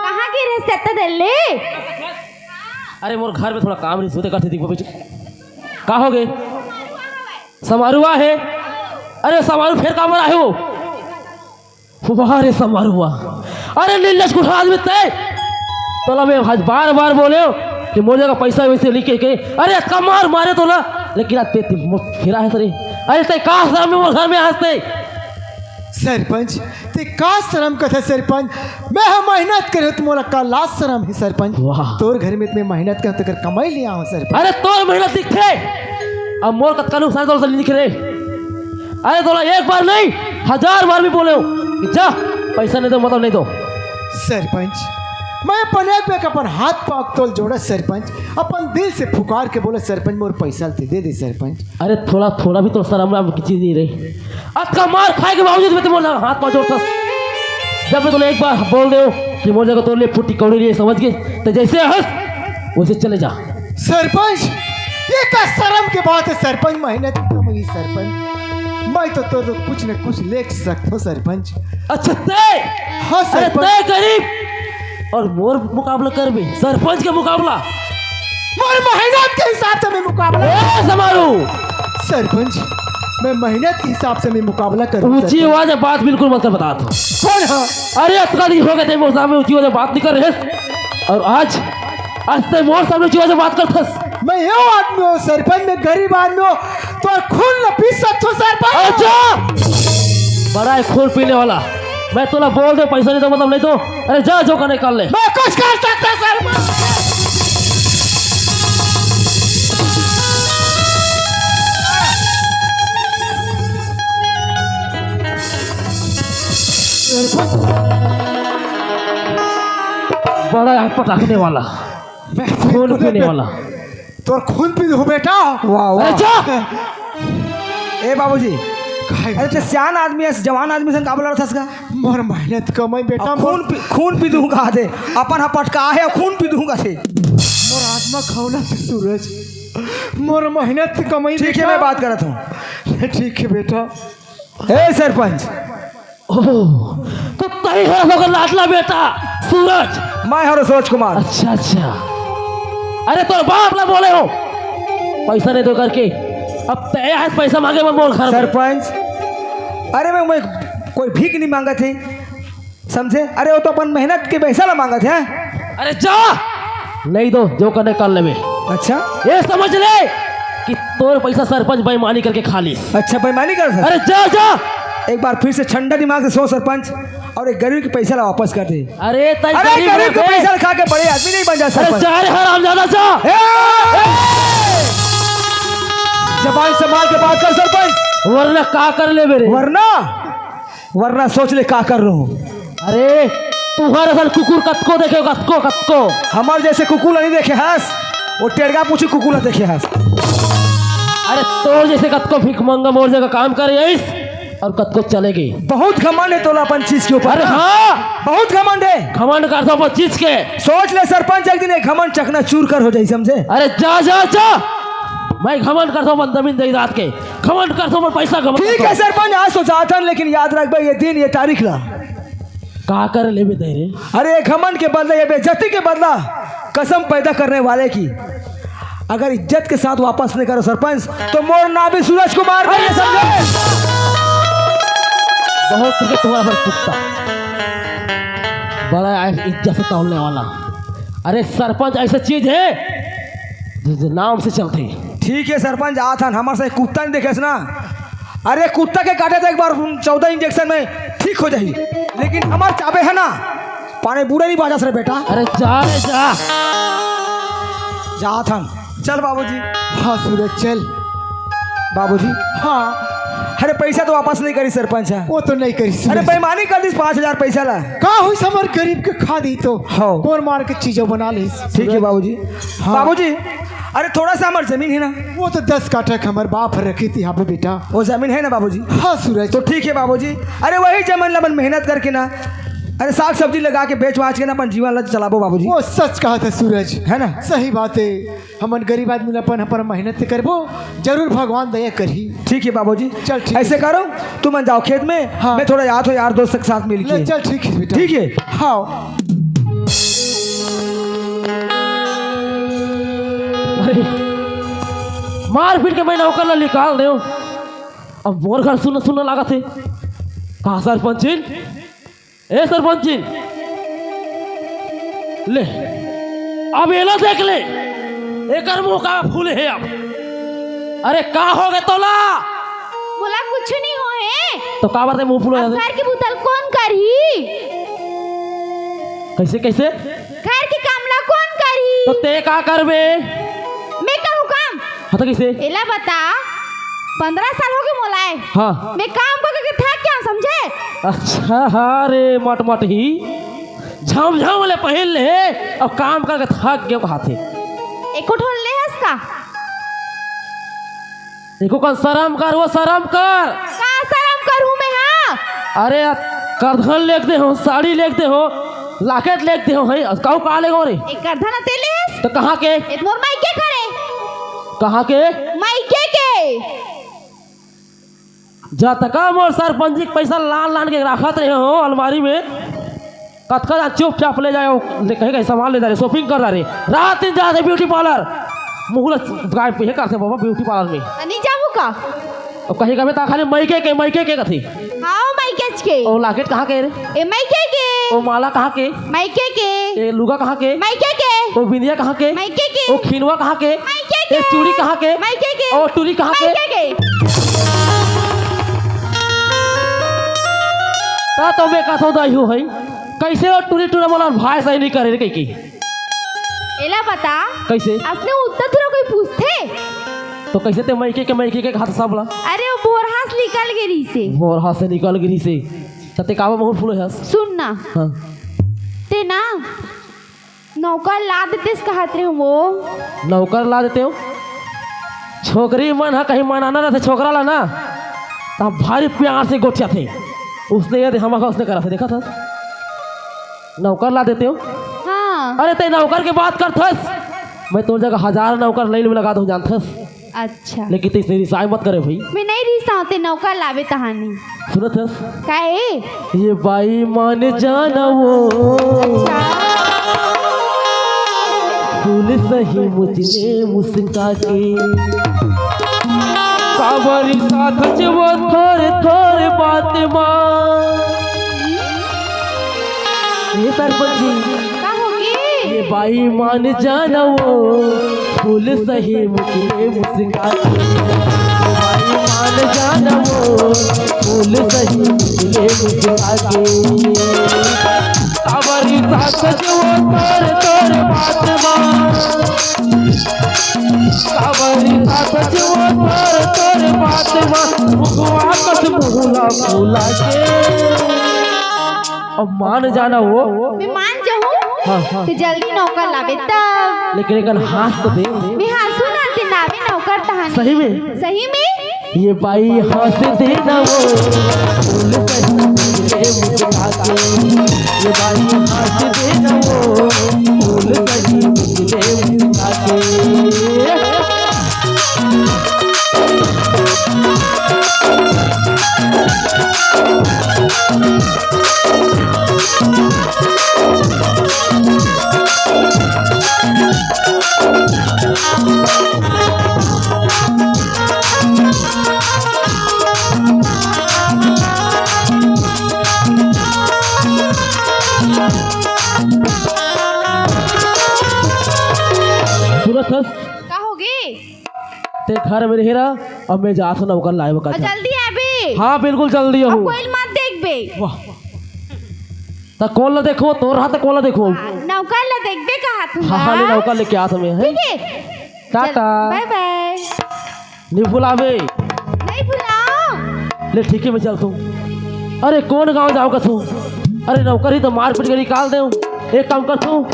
कहाँ गे रहे सत्ता दल्ले? अरे मोर घर में थोड़ा काम रहिस, ओते करते दिख पबे। का हो गे? समारू आहे? अरे समारू फेर काबर आहे हो? वाह रे समारू वाह। अरे निर्लज कुठा आदमी ते। तोला मैं आज बार बार बोलेंव कि मोर जगह पैसा वैसे लिखे के। अरे अतका मार मारे तोला, लेकिन आज ते, ते मोर फेरा हे रे। अरे ते का शरम हे मोर घर में आज ते? सरपंच, ते का शरम कथे सरपंच? मैं ह मेहनत करे त मोला का लाज शरम हे सरपंच? वाह। तोर घर में त मैं मेहनत करे तेकर कमाई ले आंव सरपंच। अरे तोर मेहनत दिखथे, अब मोर कतका नुकसान तोर से नइ दिखे रे। अरे तोला एक बार नहीं, हजार बार भी बोलेंव कि जा, पैसा नहीं दो, मतलब नहीं दो। सरपंच, मैं अपन एक बेर अपन हाथ पांव तोल जोड़ा सरपंच, अपन दिल से पुकार के बोला सरपंच, मोर पैसा ल ते दे दे सरपंच। अरे थोड़ा, थोड़ा भी तो शरम नाम की चीज नहीं रही। अतका मार खाए के बावजूद भी ते मोर हाथ पांव जोड़थस। जब मैं तोला एक बार बोल देंव कि मोर जगह तोर लिए फुट्टी कौड़ी नहीं हे, समझ गे, ते जैसे हस वैसे चले जा। सरपंच, ये का शरम के बात हे सरपंच? मेहनत की कमाई सरपंच, मैं तो तोर कुछ न कुछ ले सकथों सरपंच। अच्छा, तय? हाँ, अरे, सरपंच। तय गरीब और मोर मुकाबला करबे, सरपंच के मुकाबला। मोर मेहनत के हिसाब से मैं मुकाबला ए, समारू। सरपंच, मैं मेहनत के हिसाब से मैं मुकाबला करूँ, ऊंची सरपंच। आवाज में बात बिल्कुल मत कर, बता दो। कौन है? अरे, अतका दिन हो गए थे मोर सामने ऊंची आवाज में बात नहीं कर रहे। और आज, आज ते मोर सामने ऊंची आवाज में बात करथस। मैं यो आदमी हूँ सरपंच, मैं गरीब आदमी हूँ, तोर खून ल पी सकथों सरपंच। अच्छा, बड़ा है खून पीने वाला। मैं तोला बोल दे, पैसा नहीं तो मतलब नहीं तो, अरे जा, जो करने कर ले। मैं कुछ कर सकता सरपंच। बड़ा है पटाखने वाला, मैं खून पीने वाला। तोर खून पी दूं बेटा। वाह, वाह। अरे जा। ए बाबूजी, काहे? अरे ते सियान आदमी है, जवान आदमी सन का बोला रहा था इसका? मोर मेहनत कमाई बेटा, अब खून मोर पी, खून पी दूंगा दे। अपन हा पटका है, खून पी दूंगा से। मोर आत्मा खौला से सूरज, मोर मेहनत कमाई ठीक है, बेटा। मैं बात करत हूँ। ठीक है बेटा। ए सरपंच। ओह, तो तही हरस ओकर लाडला बेटा सूरज। मैं हरस सूरज कुमार। अच्छा, अच्छा। अरे तोर बाप ला बोले हो, पैसा नहीं दो करके। अब तय है पैसा मांगे बर मोर घर में। सरपंच, अरे मैं, मैं कोई भीख नहीं मांगत है, समझे? अरे वो तो अपन मेहनत के पैसा ला मांगत है। अरे जा, नहीं दो, जो करने कर लेवे। अच्छा? ये समझ ले कि तोर पैसा सरपंच बेईमानी करके खा ली। अच्छा, बेईमानी कर सर? अरे जा, जा। एक बार फिर से ठंडा दिमाग से सोच सरपंच, और एक गरीब के पैसा ला वापस कर दे। अरे तई अरे गरीब गरीब के है। पैसा ला खा के बड़े आदमी नहीं बन जा अरे सरपंच। जा रे हरामजादा, जा। ए! जबान संभाल के बात कर सरपंच। वरना का कर लेबे रे? वरना वरना सोच ले का कर रहूं। अरे, तुहर असन कुकुर कतको देखे हो, कतको, कतको। हमर जैसे कुकुर नहीं देखे हस, वो टेड़गा पूछी कुकुर देखे हस। अरे, तोर जैसे कतको भिखमंगा मोर जगह काम करे आइस और कतको चले गए। बहुत घमंड है तोला अपन चीज के ऊपर। अरे हाँ। बहुत घमंड है। घमंड करथों अपन चीज के। सोच ले सरपंच, एक दिन एक घमंड चकनाचूर कर हो जाई, समझे? अरे जा, जा, जा। मैं घमंड करथों अपन जमीन जायदाद के। घमंड करथों, मोर पैसा घमंड ठीक है करथों। सरपंच, आज तो जाथन, लेकिन याद रखबे ये दिन, ये तारीख ला। का कर लेबे तैं रे? अरे, ये घमंड के बदला, ये बेइज्जती के बदला, कसम पैदा करने वाले की अगर इज्जत के साथ वापस नहीं करो सरपंच, तो मोर नाम भी सूरज कुमार नहीं है, अरे समझे? बहुत तुझे तुम्हारा पर कुत्ता। बड़ा है इज्जत से तौलने वाला। अरे सरपंच ऐसा चीज है, जो, जो नाम से चलते हैं। ठीक है सरपंच, आथन, हमर से कुत्ता नहीं देखे ना। अरे कुत्ता के काटे तो एक बार चौदह इंजेक्शन में ठीक हो जाही, लेकिन हमर चाबे है ना, पानी बूढ़े नहीं बाजा रे बेटा। अरे जा रे जा। जाथन, चल बाबूजी। हाँ सूरज चल। बाबूजी। हाँ। अरे पैसा तो वापस नहीं करी सरपंच है। वो तो नहीं करी अरे सूरज। बेईमानी कर दिस पाँच हजार पैसा ला। का हुई हमर गरीब के खा दी तो। हाँ। मोर मार के चीजों बना ली। ठीक है बाबूजी। हाँ। बाबूजी, अरे थोड़ा सा हमर जमीन है ना। वो तो दस काठा के हमर बाप हर रखी थी यहाँ पे बेटा। वो जमीन है ना बाबूजी? हाँ सूरज। तो ठीक है बाबूजी। अरे वही जमीन ला अपन मेहनत करके ना, अरे साग सब्जी लगा के बेच बाच के ना अपन जीवन ला चलाबो बाबूजी। वो सच कहा था सूरज। है ना? सही बात है। हमन गरीब आदमी ला अपन, अपन मेहनत से करबो, जरूर भगवान दया करही। ठीक है बाबूजी। चल ठीक है। ऐसे करो, तुमन जाओ खेत में, हाँ। मैं थोड़ा याद हो यार दोस्त के साथ मिल के। ले, चल ठीक है बेटा। ठीक है। हाँ। अरे, मार पीट के मैं नौकर ला निकाल देव। अब मोर घर सुन्ना सुन्ना लागत हे। कहाँ सरपंच जी? ए सरपंच जी, ले, अब एला देख ले, एकर मुंह का फूले हे अब। अरे का हो गे तोला? मोला कुछ नहीं हो हे। तो काबर ते मुंह फूले अब हे? घर के बुता ल कोन करही? कैसे, कैसे? घर के काम ला कोन करही? तो ते का करबे? मैं करूँ काम? हाँ, तो कैसे? एला बता, पंद्रह साल हो गे मोला आए। हाँ। मैं काम कर करके थक गया, समझे? अच्छा, हाँ रे, मट मट ही। झम झम ले पहिन ले, अब काम करके थक गया कहाथे। एको ठोर ले हस का? एको कन शरम कर, वो शरम कर। का शरम करूँ मैं, हाँ? अरे, करधन लेके दे हो, साड़ी लेके दे हो, लाकेट लेके दे हो, है, काऊ का लेगो रे? एक करधन ते ले हस? तो कहाँ के? एक मोर मायके करे। कहाँ के? मायके के। जतका मोर सरपंची के पैसा लान लान के राखत रहे हो अलमारी में, कतका जा चुपचाप ले जाए, ले कहे कहे सामान ले जा रहे, shopping कर रहे, रात दिन जाते beauty parlour, मुँह ल गाय पे करते बाबा beauty parlour में। त नहीं जाबो का? अब कहीं कभी ता खाली मइके के, मइके के कथी? हाँ, मइकेच के। ओ locket कहाँ के रे? ए मइके के। ओ माला कहाँ के? मइके के। ए लुगा कहाँ के? मइके के। ओ बिंदिया कहाँ के? मइके के। ओ खिनवा कहाँ के? मइके के। ए चूड़ी कहाँ के? मइके के। ओ टूरी कहाँ के? मइके के। ता तो मैं कथो दाई हो है, कैसे ओ टूरी टूरा मोला भाई सही नहीं करे रे कहीं की। एला बता। कैसे? असने उत्तर थोड़ा कोई पूछथे? तो कैसे ते मइके के, मइके के हाथ सब ला? अरे वो भोरहा से निकल गे रहिसे। भोरहा से निकल गे रहिसे। त ते काबर मुँह फूले हस? सुन ना। हाँ। ते ना नौकर ला देतेस कहत रहे वो। नौकर ला देते हो? छोकरी मन ह कहीं मनाना रहते छोकरा ला ना, त भारी प्यार से गोठियाथे। उसने ये दे, हम उसने करा थे, देखा था? नौकर ला देते हो? हाँ। अरे ते नौकर के बात करथस, मैं तोर जगह हजार नौकर लाइन में लगा दूँ, जानथस? अच्छा। लेकिन ते इसने रिसाई मत करे भाई। मैं नहीं रिसाऊँ, ते नौकर लाबे तहानी। सुनत हस? काहे? ये बाई मान जाना वो, अच्छा। फूल सही मुझने मुस्का के। काबरी साथ जे वो थोड़े थोड़े बात मा। ये सरपंच जी। का होगे? ये बाई मान जाना वो, फूल सही मुझने मुस्का के। ये बाई मान जाना वो, फूल सही मुझने मुस्का के। काबरी साथ जे वो तोर तोर बात मा। काबरी साथ जे वो तोर तोर बात मा। मुखवा कस मुहला फूला के। अब मान जाना वो। मैं मान जाऊँ? हाँ, हाँ। ते जल्दी नौकर लाबे तब। लेकिन एक हाथ तो दे। मैं हाँसू ना ते लाबे नौकर तहानी। सही में? सही में? ये बाई हँस देना वो, फूल सही मुझे मुस्का के। ये बाई हँस देना वो, फूल सही मुझे मुस्का के। सुनत हस? का होगे? ते घर में रहे रहा, अब मैं जात हूँ नौकर लाए बका। जल्दी आबे। हाँ, बिल्कुल जल्दी अब आऊँ। कोई मत देखबे। वाह। त कोन ला देखो? तोर हाथ कोन ला देखो? नौकर ला देखबे कहा तू हाँ, हाँ, ले ना? नौकर लेके आत हूँ मैं, हैं? ठीक है। टाटा। चल, bye bye। नहीं भुलावे। नहीं भुलाओ। ले ठीक है, मैं चलता हूँ। अरे कोन गाँव जाओ कथू? अरे नौकर ही तो मारपीट के निकाल दे। एक काम कर तू,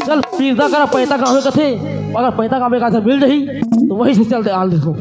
चल पीरदा करा पैता गाँव में कथे, अगर पैता गाँव में कहा मिल जाही तो वहीं से चलते आल देखो।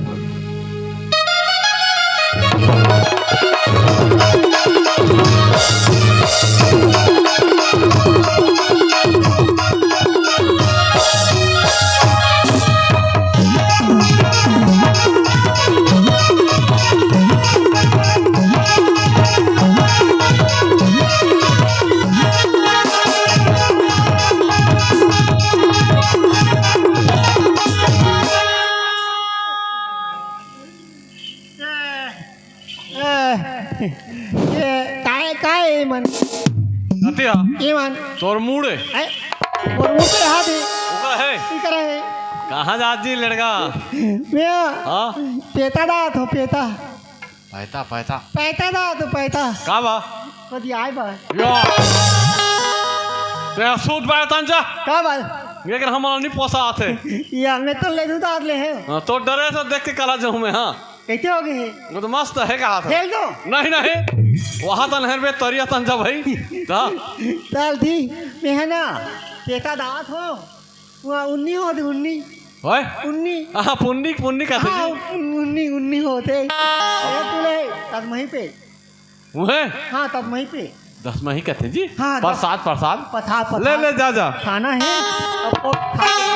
ए, ए, काय, काय ए मन? कतिया? ए मन। तोर मूड़ ए? ए, मोर मूड़ पे हाथ है। ओका है? इकरा है। कहाँ जात जी लड़का? मैं हाँ? पेता दात हो, पेता। पैता, पैता। पैता दात हो, पैता। का बा? कदी आए बा। या। ते सूत बाय तन जा। का बा? ये कर हमारा नहीं पोसा आते। या, मैं तो ले दूध आत ले है। हाँ, तो डरे से देख के कला जाऊँ मैं, हाँ। कैसे हो गए? वो तो मस्त है कहा था। खेल दो। नहीं, नहीं। वहाँ तन है बे, तरिया तन जा भाई। ता। चल दी, मैं है ना, पेता दात हो। वहाँ उन्नी हो दी, उन्नी। ओए? उन्नी। हाँ, पुन्नी, पुन्नी कहते हाँ, जी। उन-, उन्नी, उन्नी होते। ये तू ले, तब वहीं पे। वो है? हाँ, तब वहीं पे। दस मही कथे जी। हाँ, दस। प्रसाद, प्रसाद। प्रसाद, ले, प्रसाद। ले, जा, जा। खाना है। अब वो खा के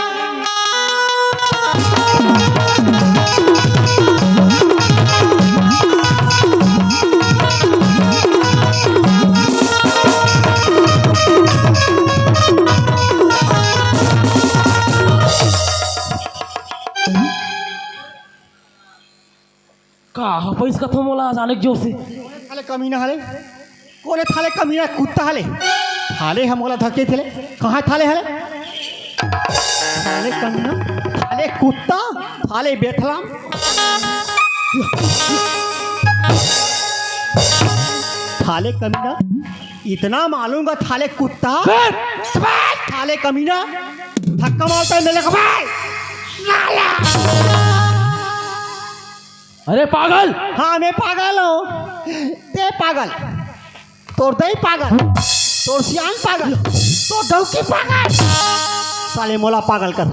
भैंस कथो मोला जाने के जोर से। थाले कमीना हले, कोने थाले कमीना कुत्ता हले, थाले हम मोला धके थेले, कहाँ थाले हले? थाले कमीना, थाले कुत्ता, थाले बेथलाम, थाले कमीना, इतना मालूम का थाले कुत्ता, थाले कमीना, धक्का मारता है मेरे को भाई। अरे पागल! हाँ, मैं पागल हूँ। ते पागल। तोर दई पागल। तोर सियान पागल। तोर डौकी पागल। साले मोला पागल कर।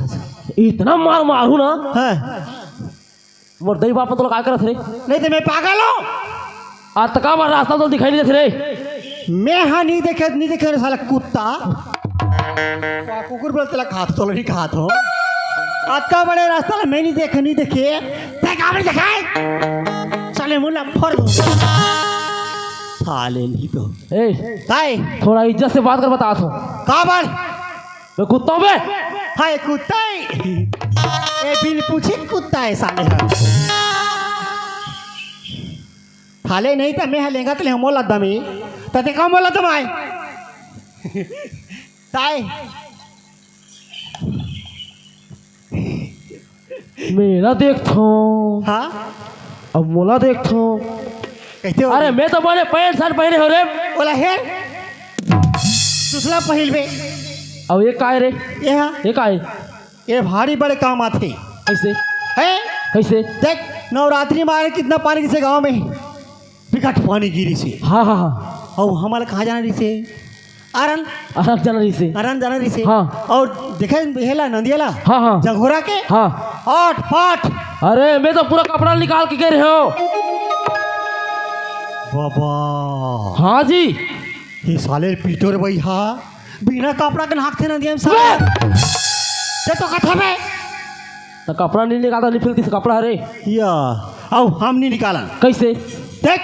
इतना मार मारू ना। हाँ। मोर दई बाप तोला का करत रे? नहीं तो मैं पागल हूँ। आज तक हमारा रास्ता तो दिखाई नहीं देत रे। मैं हा नहीं देखे, नहीं देखे रे साला कुत्ता। कुकुर बोलते ला खात तो नहीं खात हो। अतका बड़े रास्ता ला मैं नहीं देखे, नहीं देखे। ते का बड़े देखाए? साले मुला फोड़ दूँ। साले नहीं तो। ए, काय? थोड़ा इज्जत से बात कर, बता तो। का बात? मैं कुत्ता हूँ बे? हाय कुत्ता है। ए बिन पूछे कुत्ता है साले हा। थाले नहीं त मैं हा लेंगा तले मोला दमी। त ते का मोला दमाए? ताए। मेला देखथो। हाँ? अब मोला देखथो। कैसे हो? अरे मैं तो बने पैंट शर्ट पहने हो रे। बोला हे। दूसरा पहिल बे। अब ये काय रे? ये हाँ। ये काय? ये भारी बड़े काम आथे। कैसे? है? कैसे? देख, नवरात्रि में कितना पानी गिसे गांव में, बिकट पानी गिरी से। हाँ, हाँ, हाँ। और हमारे कहाँ जाना रही से? अरन। अरन जाना रही से। अरन जाना रही से। हाँ। और देखे हेला नंदियाला। हाँ, हाँ। जघोरा के। हाँ। आठ पाठ। अरे मैं तो पूरा कपड़ा निकाल के गे रहे हो। बाबा। हाँ जी। ये साले पीटर भाई हा बिना कपड़ा के नाहकथे नंदिया में साले। बे! ते तो कथा में। तो कपड़ा नहीं निकालता, नहीं फिलती से कपड़ा रे। या, आओ हम नहीं निकालन। कैसे? देख,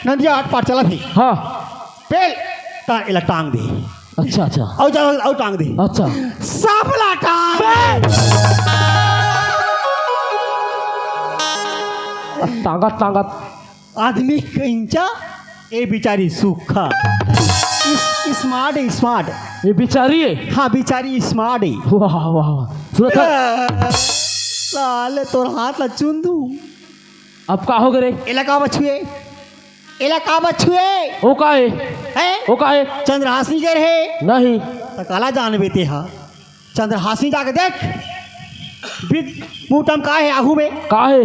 नंदिया आठ पाठ चला थी। हाँ। पेल, ता इला टांग दे। अच्छा, अच्छा। आओ जा, आओ टांग दे। अच्छा। सापला टांग। बे! टांगत, टांगत। आदमी कंचा, ए बिचारी सूखा। इस-, स्मार्ट है, स्मार्ट। ये बिचारी है? हाँ, बिचारी स्मार्ट है। वाह, वाह, वाह। सुनो तो। साले तोर हाथ ला चुन दूं। अब का हो गे रे? एला का बछुए? एला का बछुए? वो का है? हैं? वो का है? चंद्रहास नहीं गे रहे? नहीं। त काला जानबे ते हा? चंद्रहासी जाके देख, बिद मुटम का है आगू में? का है?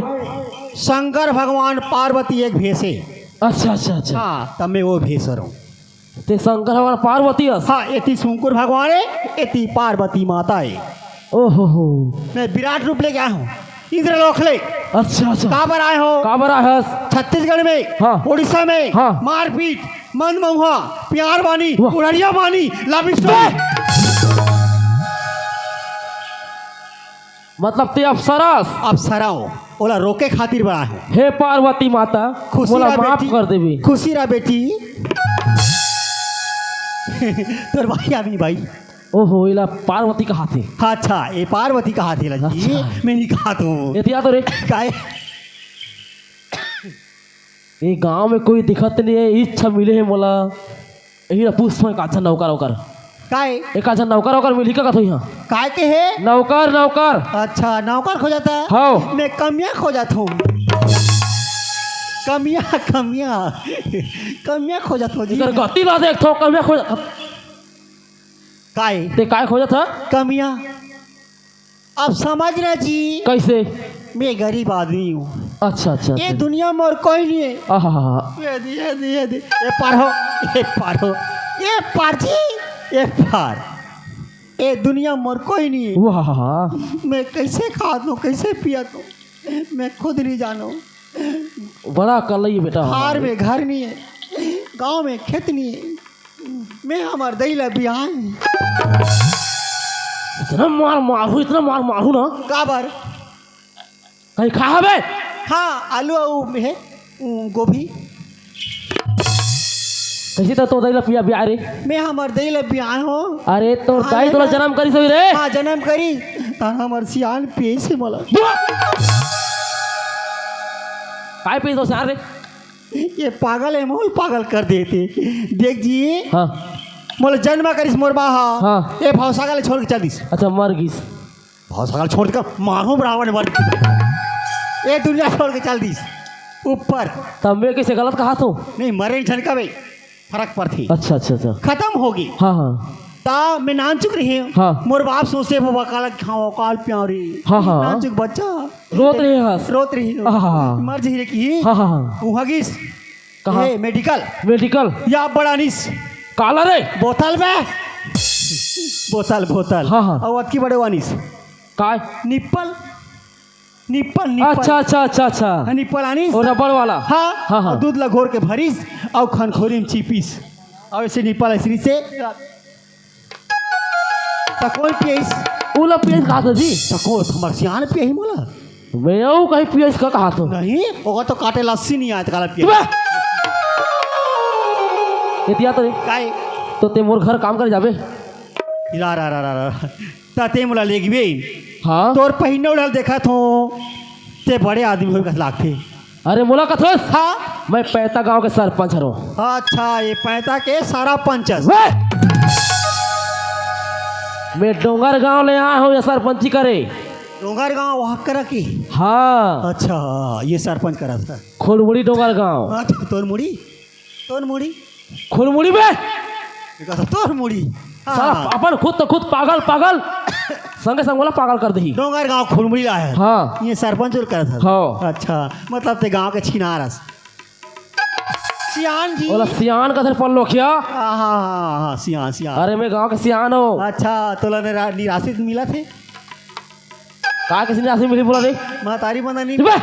शंकर भगवान पार्वती एक भेस है। अच्छा, अच्छा, अच्छा। हाँ, तब मैं वो भेस रहूं। ते शंकर भगवान पार्वती अस? हाँ, एती शंकर भगवान है, एती पार्वती माता है। ओहो हो। मैं विराट रूप लेके आया हूँ। इंद्रलोक ले। अच्छा, अच्छा। काबर आए हो? काबर आए हस? छत्तीसगढ़ में, हाँ। उड़ीसा में, हाँ। मारपीट, मन महुआ, प्यार बानी, वाह। उड़रिया बानी, love story। मतलब ते अप्सरा अस? अप्सरा हो, ओला रोके खातिर बड़ा है। हे पार्वती माता, खुशी मोला रह माफ बेटी, कर देबे। खुशी रह बेटी। तोर भाई आमी भाई। ओहो, एला पार्वती कहाथे। हाँ, अच्छा, ये पार्वती कहाथे ला जी, अच्छा। मैं नहीं कहात हूँ। एतिया तो रे। काय? ये गांव में कोई दिखत नहीं है, इच्छा मिले है मोला। यही ला पूछत हूँ, एक आध झन नौकर वौकर। काय? एक आध झन नौकर वौकर मिलही का कथो यहाँ? काय के है? नौकर, नौकर। अच्छा, नौकर खोजत है? हाँ। मैं कमिया खोजत हूँ। कमिया, कमिया। कमिया खोजत हूँ जी। इधर गति ला देख तो, कमिया खोजत। काय? ते काय खोजत ह? कमिया। अब समझ ना जी। कैसे? मैं गरीब आदमी हूँ। अच्छा, अच्छा, ये अच्छा। दुनिया में और कोई नहीं है। आहा। ये दे, ये दे, ये दे। ये पार हो, ये पार हो, ये पार जी, ये पार। ये दुनिया में और कोई नहीं है। वाह। मैं कैसे खात हूँ, कैसे पियत हूँ, मैं खुद नहीं जानू। बड़ा कलई बेटा खार हमारे। में घर नहीं है, गांव में खेत नहीं है। मैं हमर दई ला बिहान। इतना मार मारू, इतना मार मारू ना। काबर? कहीं खा हबे? हाँ, आलू अउ हे, उ, गोभी। कैसे तो, तो दई ला पिया बिया रे? मैं हमर दई ला बिहान हो। अरे, तो हाँ, दई तोला ना। जन्म करिस होही रे? हाँ, जन्म करिस। त हमर सियान पेस हे मोला। काय पीस होशियार रे? ये पागल हे, मोला पागल कर देथे। देख जी, हाँ। मोला जन्म करिस मोर माँ हा। हाँ। ये भवसागर ले छोड़ के चल दिस। अच्छा, मर गिस। भवसागर छोड़ के मारहूँ रावण मर। ये दुनिया छोड़ के चल दिस ऊपर। तब मैं कइसे गलत कहत हों? नहीं, मरे झन कबे। फरक पड़थे। अच्छा, अच्छा, अच्छा। खतम होगे। हाँ, हाँ। त मैं नानचुक रहेंव। हाँ। मोर बाप सोचे, "बाबा काला खाओ, काल पियाओ रे।" हाँ, हाँ। नानचुक बच्चा। रोत रहे हस। रोत रहे हो। हाँ, हाँ। मर जही रे की। हाँ, हाँ, हाँ। उहाँ गिस। कहाँ? ए, मेडिकल। मेडिकल। या बड़ा आनिस। काला रे? बोतल में। बोतल, बोतल। हाँ, हाँ। अउ अतकी बड़े आनिस। काय? निप्पल। Nipple, nipple. अच्छा, अच्छा, अच्छा, अच्छा। हाँ, निप्पल आनिस। वो रबड़ वाला। हाँ, हाँ, हाँ। अउ दूध ला घोर के भरिस, अउ खनखोरी में चीपिस, अउ ऐसे निप्पल ऐसे से। त कोन पियइस? ओला पियइस कहा था जी। त कोन, हमर सियान पियही मोला। मैं अउ कहीं पियइस का कहा था। नहीं, ओकर तो काटे लस्सी नहीं आय, त काला पियइस। बे! एतिया तो रे। काय? तो ते मोर घर काम करे जाबे? रा, रा, रा, रा, रा। त ते मोला लेगबे। हाँ। तोर पहिरना ओढ़ना ल देखत हों, ते बड़े आदमी होही कस लागथे। अरे मोला कथस? हाँ। मैं पैता गांव के सरपंच हरों। अच्छा, ये पैता के सारा पंच हस। बे! मैं डोंगरगांव ले आय हों ये सरपंची करे। डोंगरगांव वहाँ करा की? हाँ। अच्छा, ये सरपंच करा था। खोलमुड़ी डोंगरगांव। अच्छा, तोर मुड़ी? तोर मुड़ी? खोलमुड़ी बे। ये कहा, तोर मुड़ी। हाँ, साला हाँ। अपन खुद तो खुद पागल, पागल। संगे संग मोला पागल कर देही। डोंगरगांव खोलमुड़ी ला हे। हाँ। ये सरपंच और करा था। हाँ। अच्छा, मतलब ते गांव के छिनार हस। सियान जी। ओला सियान कथे रे पल्लोखिया। हाँ, हाँ, हाँ, हाँ, सियान, सियान। अरे मैं गांव के सियान हों। अच्छा, तोला निरा-, निरासित मिलथे? का किसी ने आसिम मिली बोला रे? महतारी बंदा नहीं। चुप बे।